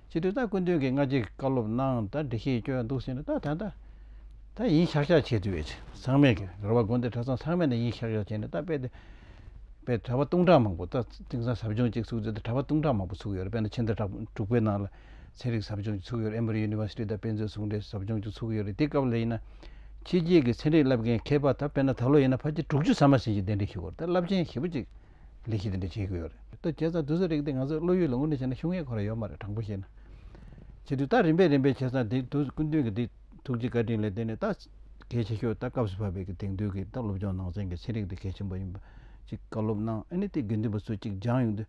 བྱེད་དུས་ད་སྐུ་མདུན་གྱིས་སྔ་རྗེས་བཀའ་སློབ་གནང་། ད་འགྲེལ་བཤད་སྐྱོན་འདུག་ཟེར་ནས། ད་ད་ད་ད་ཡིན་ཤག་ཤག་བྱེད་དུས་བས་ཚང་མས་ཀྱི་རེད་བ། དགོན་སྡེ་གྲྭ་ཚང་ཚང་མས་ནས་ཡིན་ཤག་ཤག་བྱས་ནས། ད་དཔེ་དེ་དཔེ་གྲྭ་པ་སྟོང་ཕྲག་མང་པོ། ད་དེང་སང་ཟབ་སྦྱོང་གཅིག་ཚུགས་ཚེ་ད་གྲྭ་པ་སྟོང་ཕྲག་མང་པོ་ཚུགས་ཡོད་རེད། དཔེར་ན་ཕྱི་ཟླ་དྲུག་པའི་ནང་ལ་ཚན་རིག་ཟབ་སྦྱོང་གཅིག་ཚུགས་ཡོད་རེད། Emory University དང་དཔེ་མཛོད་ཟུང་འབྲེལ་ཟབ་སྦྱོང་གཅིག་ཚུགས་ཡོད་རེད། དེ་སྐབས་ལ་ཡིན་ན་ཕྱི་རྒྱལ་གྱི་ཚན་རིག་བསླབ་མཁན་མཁས་པ་ད་དཔེར་ན་ད་ལོ་ཡིན་ན་ཕལ་ཆེར་དྲུག་ཅུ་ཟ་མ་ཟིན་ཞིག་གདན་འདྲེན་ཞུ་དགོས་རེད། ད་རླབས་ཆེན་ཞེ་པོ་ཅིག་ལས་གཞི་དེ་འདྲ་བྱེད་དགོས་ཡོད་རེད། ད་བྱས་ཙང་དེ་ཚོ་རིགས་དེ་ང་ཚོ་བློ་ཡུལ་ལ་དངོས་གནས་བྱས་ན་ཤོང་ཡས་ཁོ་རང་ཡོད་མ་རེད། དྲང་པོ་བཤད་ན། བྱེད་དུས་ད་རིམ་པས་རིམ་པས་བྱས་ཙང་དེ་དུས་སྐུ་མདུན་གྱི་དེ་ཐུགས་རྗེ་བཀའ་དྲིན་ལ་བརྟེན་ནས། ད་གལ་ཆེ་ཤོས་ད་སྐབས་སུ་བབས་པའི་གི་དེང་དུས་ཀྱི་ད་སློབ་སྦྱོང་ནང་ཚན་གྱི་ཚན་རིག་དེ་གལ་ཆེན་པོ་ཡིན་པ་ཅིག་བཀའ་སློབ་གནང་། ཨ་ནི་དེ་དགེ་འདུན་པ་ཚོས་ཅིག་སྦྱངས་ཡོང་དུས།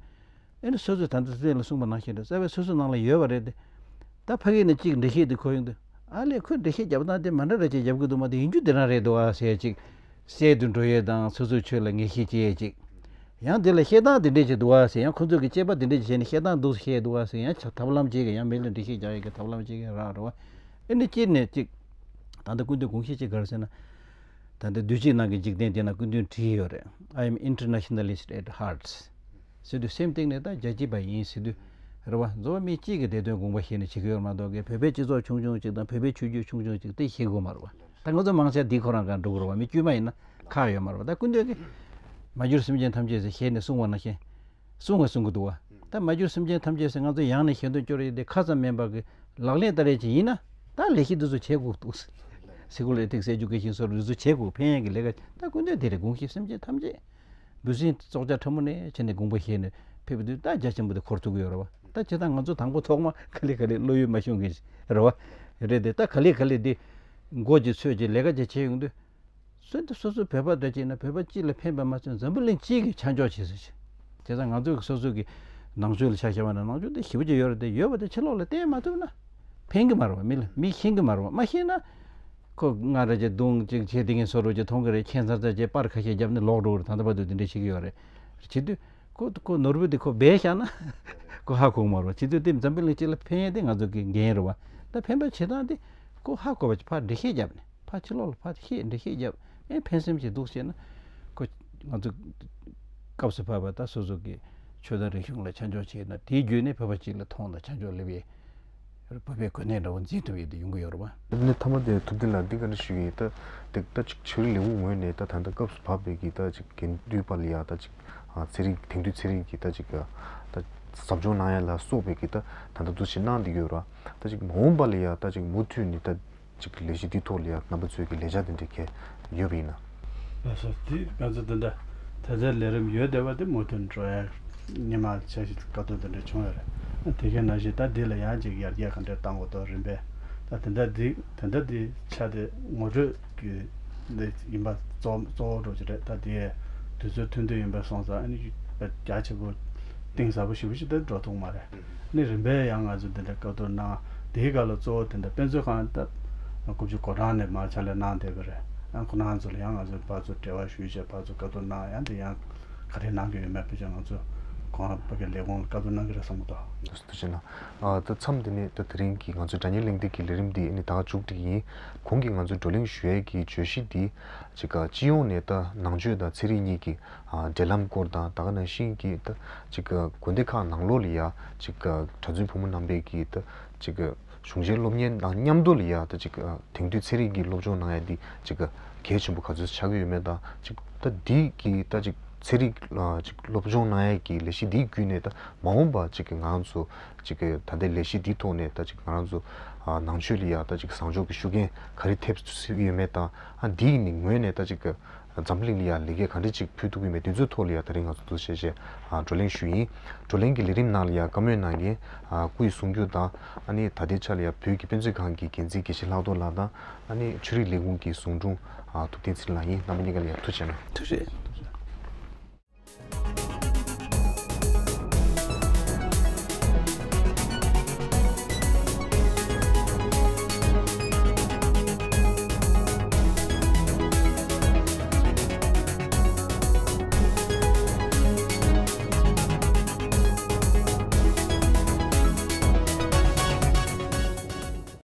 ཨ་ནི་སོ་སོས་ད་ལྟ་སྲིད་ལ་གསུངས་པ་ནང་བཞིན་རེད། རྩ་བའི་སོ་སོ་ནང་ལ་ཡོད་པ་རེད་དེ། ད་ཕ་གི་ནས་གཅིག་འགྲེལ་བཤད་དེ་གོ་ཡོང་དུས། ཨ་ལས་ཁོས་འགྲེལ་བཤད་རྒྱབ་སྟངས་དེ་མ་འདྲ་འདྲ་ཅིག་རྒྱབ་གི་འདུག་མ། དེ་ཡིན་རྒྱུ་དེ་རང་རེད་འདུག་ཨ་ཟེར་ཅིག་བསལ་དུ་འགྲོ་ཡས་དང་། སོ་སོའི་ཆོས་ལ་ངེས་ཤེས་སྐྱེ་ཡས་ཅིག་ཡང་དེ་ལ་བཤད་སྟངས་དེ་འདྲས་ཅིག་འདུག་ཨ་ཟེར། ཡང་ཁོ་ཚོ་གི་དཔྱད་པ་དེ་འདྲས་ཅིག་བྱས་ནས་བཤད་སྟངས་འདུག་བཤད་འདུག་ཨ་ཟེར། ཡང་ཆ་ཐབས་ལམ་ཅིག་གི་ཡང་མི་ལ་འགྲེལ་བཤད་རྒྱག་ཡས་ཀྱི་ཐབས་ལམ་ཅིག་གི་རག་རེད་བ། ཨ་ནི་སྤྱིར་ནས་ཅིག་ད་ལྟ་སྐུ་མདུན་དགོངས་གཞི་ཅིག་ག་རེ་ཟེར་ན། ད་ལྟ་དུས་ཕྱིས་ནང་གི་འཇིག་རྟེན་དེ་ན་སྐུ་མདུན་བྲིས་ཡོད་རེད། I am internationalist at heart ཟེར་དུས་སེམས་གཏིང་ནས་ད་རྒྱལ་གཅེས་པ་ཡིན་ཟེར་དུས་རེད་བ། རྫོགས་པ་མི་གཅིག་གི་བདེ་དོན་དགོངས་པ་བཞེས་ནས་བྱེད་ཀྱི་ཡོད་མ་གཏོགས་ཀྱི་བོད་པའི་སྤྱི་ཚོགས་ཆུང་ཆུང་ཅིག་དང་བོད་པའི་ཆོས་བརྒྱུད་ཆུང་ཆུང་ཅིག་དེ་ཤེས་དགོས་མ་རེད་བ། ད་ང་ཚོ་མང་ཆེ་འདི་ཁོ་རང་གང་འགྲོ་དགོས་རེད་བ། མི་དཀྱུས་མ་ཡིན་ན་ཁག་ཡོད་མ་རེད་བ། ད་སྐུ་མདུན་གྱིས་མ་གྱུར་སེམས་ཅན་ཐམས་ཅད་ཟེར་ཞལ་ནས་གསུང་བ་ནང་བཞིན། གསུང་བ་གསུང་གི་འདུག་བ། ད་མ་གྱུར་སེམས་ཅན་ཐམས་ཅད་ཟེར་ང་ཚོ་ཡང་ནས་ཞལ་འདོན་སྐྱོར་ཡས་དེ་ཁ་ཙམ་མིན་པ་གི་ལག་ལེན་བསྟར་ཡས་ཅིག་ཡིན་ན། ད་ལས་གཞི་འདི་ཚོ་བྱེད་དགོས་འདུག Secular Ethics Education སོགས་འདི་ཚོ་བྱེད་དགོས། ཕན་ཡས་ཀྱི་ལས་ཀ། ད་སྐུ་མདུན་དེ་རེད། དགོངས་གཞི་སེམས་ཅན་ཐམས་ཅད། འབུ་སྲིན་སྲོག་ཆགས་ཕྲ་མོ་ནས་བྱས་ནས་དགོངས་པ་བཞེས་ནས་ཕེབས་དུས་ད་རྒྱ་ཆེན་པོ་དེ་འཁོར་ཐུབ་ཀྱི་ཡོད་རེད་བ། ད་བྱས་ཙང་ང་ཚོ་དང་པོ་ཐོག་མ་ག་ལེ་ག་ལེ་བློ་ཡུལ་མ་ཤོང་མཁན་ཞིག་རེད་བ། རེད་དེ། ད་ག་ལེ་ག་ལེ་དེ་མགོ་ཅིག་ཚོས་ཅིག་ལས་ཀ་ཅིག་བྱེད་ཡོང་དུས། སོ་སོ་སོ་སོ་བོད་པ་འདྲ་ཅིག་ན་བོད་པ་སྤྱི་ལ་ཕན་པ་མ་ཚད་འཛམ་བུ་གླིང་སྤྱི་གི་ཆ་འཇོག་བྱེད་ཟེར་ཅིག་བྱས་ཙང་ང་ཚོས་སོ་སོ་གི་ནང་ཆོས་ལ་ཆ་བཞག་པ་ན་ནང་ཆོས་དེ་ཞེ་པོ་ཅིག་ཡོད་རེད་དེ། ཡོད་པ་དེ་ཕྱི་ལོགས་ལ་བསྟན་མ་ཐུབ་ན་ཕན་གི་མ་རེད་བ། མི་ལ་མི་ཤེས་གི་མ་རེད་བ། མ་ཤེས་ན་ཁོ་ང་ར་ཅིག་རྡུང་ཅིག་བྱས་དེ་ངས་སོ་རུ་ཅིག་མཐོང་གི་རེད། ཁྱད་མཚར་ཚ་ཅིག་པར་ཁ་ཤས་བརྒྱབ་ནས་ལོག་འགྲོ་གི་རེད། ད་ལྟ་བར་དུ་དེ་འདྲ་བྱེད་ཀྱི་ཡོད་རེད། བྱེད་དུས་ཁོ་ཁོ་ནོར་བུ་དེ་ཁོ་སྦས་བཞག་ན་ཁོ་ཧ་གོ་གི་མ་རེད་བ། བྱེད་དུས་དེ་འཛམ་བུ་གླིང་སྤྱི་ལ་ཕན་ཡས་དེ་ང་ཚོ་གི་འགན་རེད་བ། ད་ཕན་པ་བྱེད་སྟངས་དེ་ཁོ་ཧ་གོ་བ་ཅིག་ཕར་འགྲེལ་བཤད་བརྒྱབ་ནས། ཕར་ཕྱི་ལོགས་ལ་ཕར་བཤད་འགྲེལ་བཤད་བརྒྱབ། ཨེ་ཕན་སེམས་ཅིག་འདུག་བྱས་ན། ཁོ་ང་ཚོ་སྐབས་སུ་བབས་པ་ད་སོ་སོ་གི་ཆོས་དང་རིག་གཞུང་ལ་ཆ་འཇོག་བྱས་ན། དེའི་བརྒྱུད་ནས་བོད་པ་སྤྱི་ལ་མཐོང་དང་ཆ་འཇོག་སླེབས་ཡས། བོད་པའི་གོ་གནས་འདྲ་བོ་འཛིན་ཐུབ་ཡས་དེ་ཡོང་གི་ཡོད་རེད་བ། དེ་ནས་མཐའ་མ་དེ་ཐུབ་བསྟན་ལགས་འདི་ག་འདྲ་ཞུ་གི་ཡིན། ད་དེ་ད་ཅིག་ཕྱི་རིགས་ལས་ཁུངས་ངོས་ནས་ད་ད་ལྟ་སྐབས་སུ་བབས་པའི་གི་ད་ཅིག་དགེ་འདུན་པ་ལ་ཡ་ད་ཅིག་ཚན་རིག་དེང་དུས་ཚན་རིག་གི་ད་ཅིག་ད་ཟབ་སྦྱོང་གནང་ཡ་ལ་སོགས་པའི་གི་ད་ད་ལྟ་འདུ་བྱེད་གནང་བསྡད་ཀྱི་ཡོད་རེད་བ། ད་ཅིག་མ་འོངས་པ་ལ་ཡ་ད་ཅིག་མུ་མཐུད་ནས་ད། ཅིག་ལས་གཞི་འདི་ཐོག་ལ་ཡང་རྣམ་པ་ཚོས་ཀྱི་ལས་འཆར་འདི་འདྲ་གས་ཡོད་པ་ཡིན་ན། ལགས་སོ། དེ་ང་ཚོ་འདི་འདྲ་ད་ལྟའི་ལས་རིམ་ཡོད་བསྡད་པ་དེ་མུ་མཐུད་འགྲོ་ཡ་སྔོན་མ་འཆར་གཞི་བཀའ་བསྡུར་འདི་འདྲ་བྱུང་ཡོད་རེད། དེ་གའི་ནང་བཞིན་ད་འདི་ལ་ཡང་ཅིག་ཡར་རྒྱས་ག་འདྲ་གཏང་དགོས་དོ་རིམ་པས། ད་དེ་འདྲ་འདི་དེ་འདྲ་འདི་ཆ་དེ་ངོ་སྤྲོད་ཀྱི་འདི་ཡིན་པ་གཙོ་གཙོ་བོ་འགྲོ་གི་རེད། ད་དེ་དུས་ཚོད་ཐུང་ཐུང་ཡིན་པ་སོང་ཙང་ཨ་ནི་རྒྱ་ཆེ་པོ་གཏིང་ཟབ་པོ་ཞེ་པོ་ཞིག་ད་འགྲོ་ཐུབ་མ་རེད། ནི་རིམ་པས་ཡང་ང་ཚོ་འདི་འདྲ་བཀའ་བསྡུར་གནང་། དེའི་སྐབས་ལ་གཙོ་བོ་དེ་འདྲ་དཔེ་མཛོད་ཁང་ད་ དགུ་བཅུ་གོ་གྲངས་ནས་མར་ཕྱག་ལས་གནང་བསྡད་པ་རེད། ཨ་ཁོ་རང་ཚོ་ལ་ཡང་ང་ཚོས་ཕར་ཚུར་འབྲེལ་བ་ཞུས་བྱས་ཕར་ཚུར་བཀའ་བསྡུར་གནང་ཡང་དེ་ཡང་ག་རེ་གནང་གི་ཡོད་མེད་ཕལ་ཆེར་ང་ཚོས་གོང་ཕ་གི་ལས་ཁུངས་ལ་བཀའ་བསྡུར་གནང་གི་རེད་བསམ་གི་འདུག་ཐུགས་རྗེ་གནང་། ཨ་ད་མཚམས་འདི་ནས་ད་དེ་རིང་གི་ང་ཚོའི་སྒྲ་སྙན་གླེང་སྟེགས་ཀྱི་ལས་རིམ་འདི་ཨ་ནི་ད་ག་མཇུག་སྒྲིལ་ཡིན། གོང་གི་ང་ཚོས་བགྲོ་གླེང་ཞུ་ཡས་ཀྱི་བརྗོད་གཞི་འདི་ཅིག་སྤྱི་ཡོངས་ནས་ད་ནང་ཆོས་དང་ཚན་རིག་གཉིས་ཀྱི་ཨ་འབྲེལ་ལམ་སྐོར་དང་ད་ག་ནང་བཞིན་གྱི་ད་ཅིག་དགོན་སྡེ་ཁག་ནང་ལོགས་ལ་ཡ་ཅིག་གྲྭ་བཙུན་བུ་མོ་རྣམ་པས་ཀྱི་ད་ཅིག་གཞུང་ཆེན་སློབ་གཉེར་དང་མཉམ་དུ་ལ་ཡ་ད་ཅིག་དེང་དུས་ཚན་རིག་གི་སློབ་སྦྱོང་གནང་ཡ་འདི་ཅིག་གལ་ཆེན་པོ་ག་ཚོད་ཆགས་ཀྱི་ཡོད་མེད་དང་ཅིག་ད་འདི་གི་ད་ཅིག་ཚན་རིག་ལ་ཅིག་སློབ་སྦྱོང་གནང་ཡ་གི་ལས་གཞི་འདི་བརྒྱུད་ནས་ད་མ་འོངས་པ་ཅིག་གི་ང་རང་ཚོ་ཅིག་གི་ད་ལྟའི་ལས་གཞི་འདི་ཐོག་ནས་ད་ཅིག་ང་རང་ཚོ་ནང་ཆོས་ལ་ཡ་ད་ཅིག་བཟང་ཕྱོགས་ཀྱི་ཤུགས་རྐྱེན་ག་རེ་ཐེབས་སྲིད་ཡོད་མེད་དང་ཨ་འདི་ནི་ངོས་ནས་ད་ཅིག་གི་འཛམ་གླིང་ལ་ཡང་ལེགས་སྐྱེས་ག་འདྲ་ཅིག་ཕུལ་ཐུབ་ཀྱི་མེད་དེ་ཚོའི་ཐོག་ལ་ཡང་དེ་རིང་ང་ཚོ་འདུ་ཤེས་བྱས་བགྲོ་གླེང་ཞུས་ཡིན། བགྲོ་གླེང་གི་ལས་རིམ་ནང་ལ་ཡང་བཀའ་མོལ་གནང་མཁན་སྐུ་ཡི་གསུང་སྒྱུར་དང་ཨ་ནི་ད་ལྟའི་ཆ་ལ་ཡང་བོད་ཀྱི་དཔེ་མཛོད་ཁང་གི་འགན་འཛིན་དགེ་བཤེས་ལྷག་རྡོར་ལགས་དང་ཨ་ནི་ཆོས་རིག་ལས་ཁུངས་ཀྱི་ཟུང་དྲུང་ཐུབ་བསྟན་ཚེ་རིང་ལགས་ཡིན། རྣམ་པ་གཉིས་ཀ་ལ་ཡང་ཐུགས་རྗེ་གནང་། ཐུགས་རྗེ་ཆེ།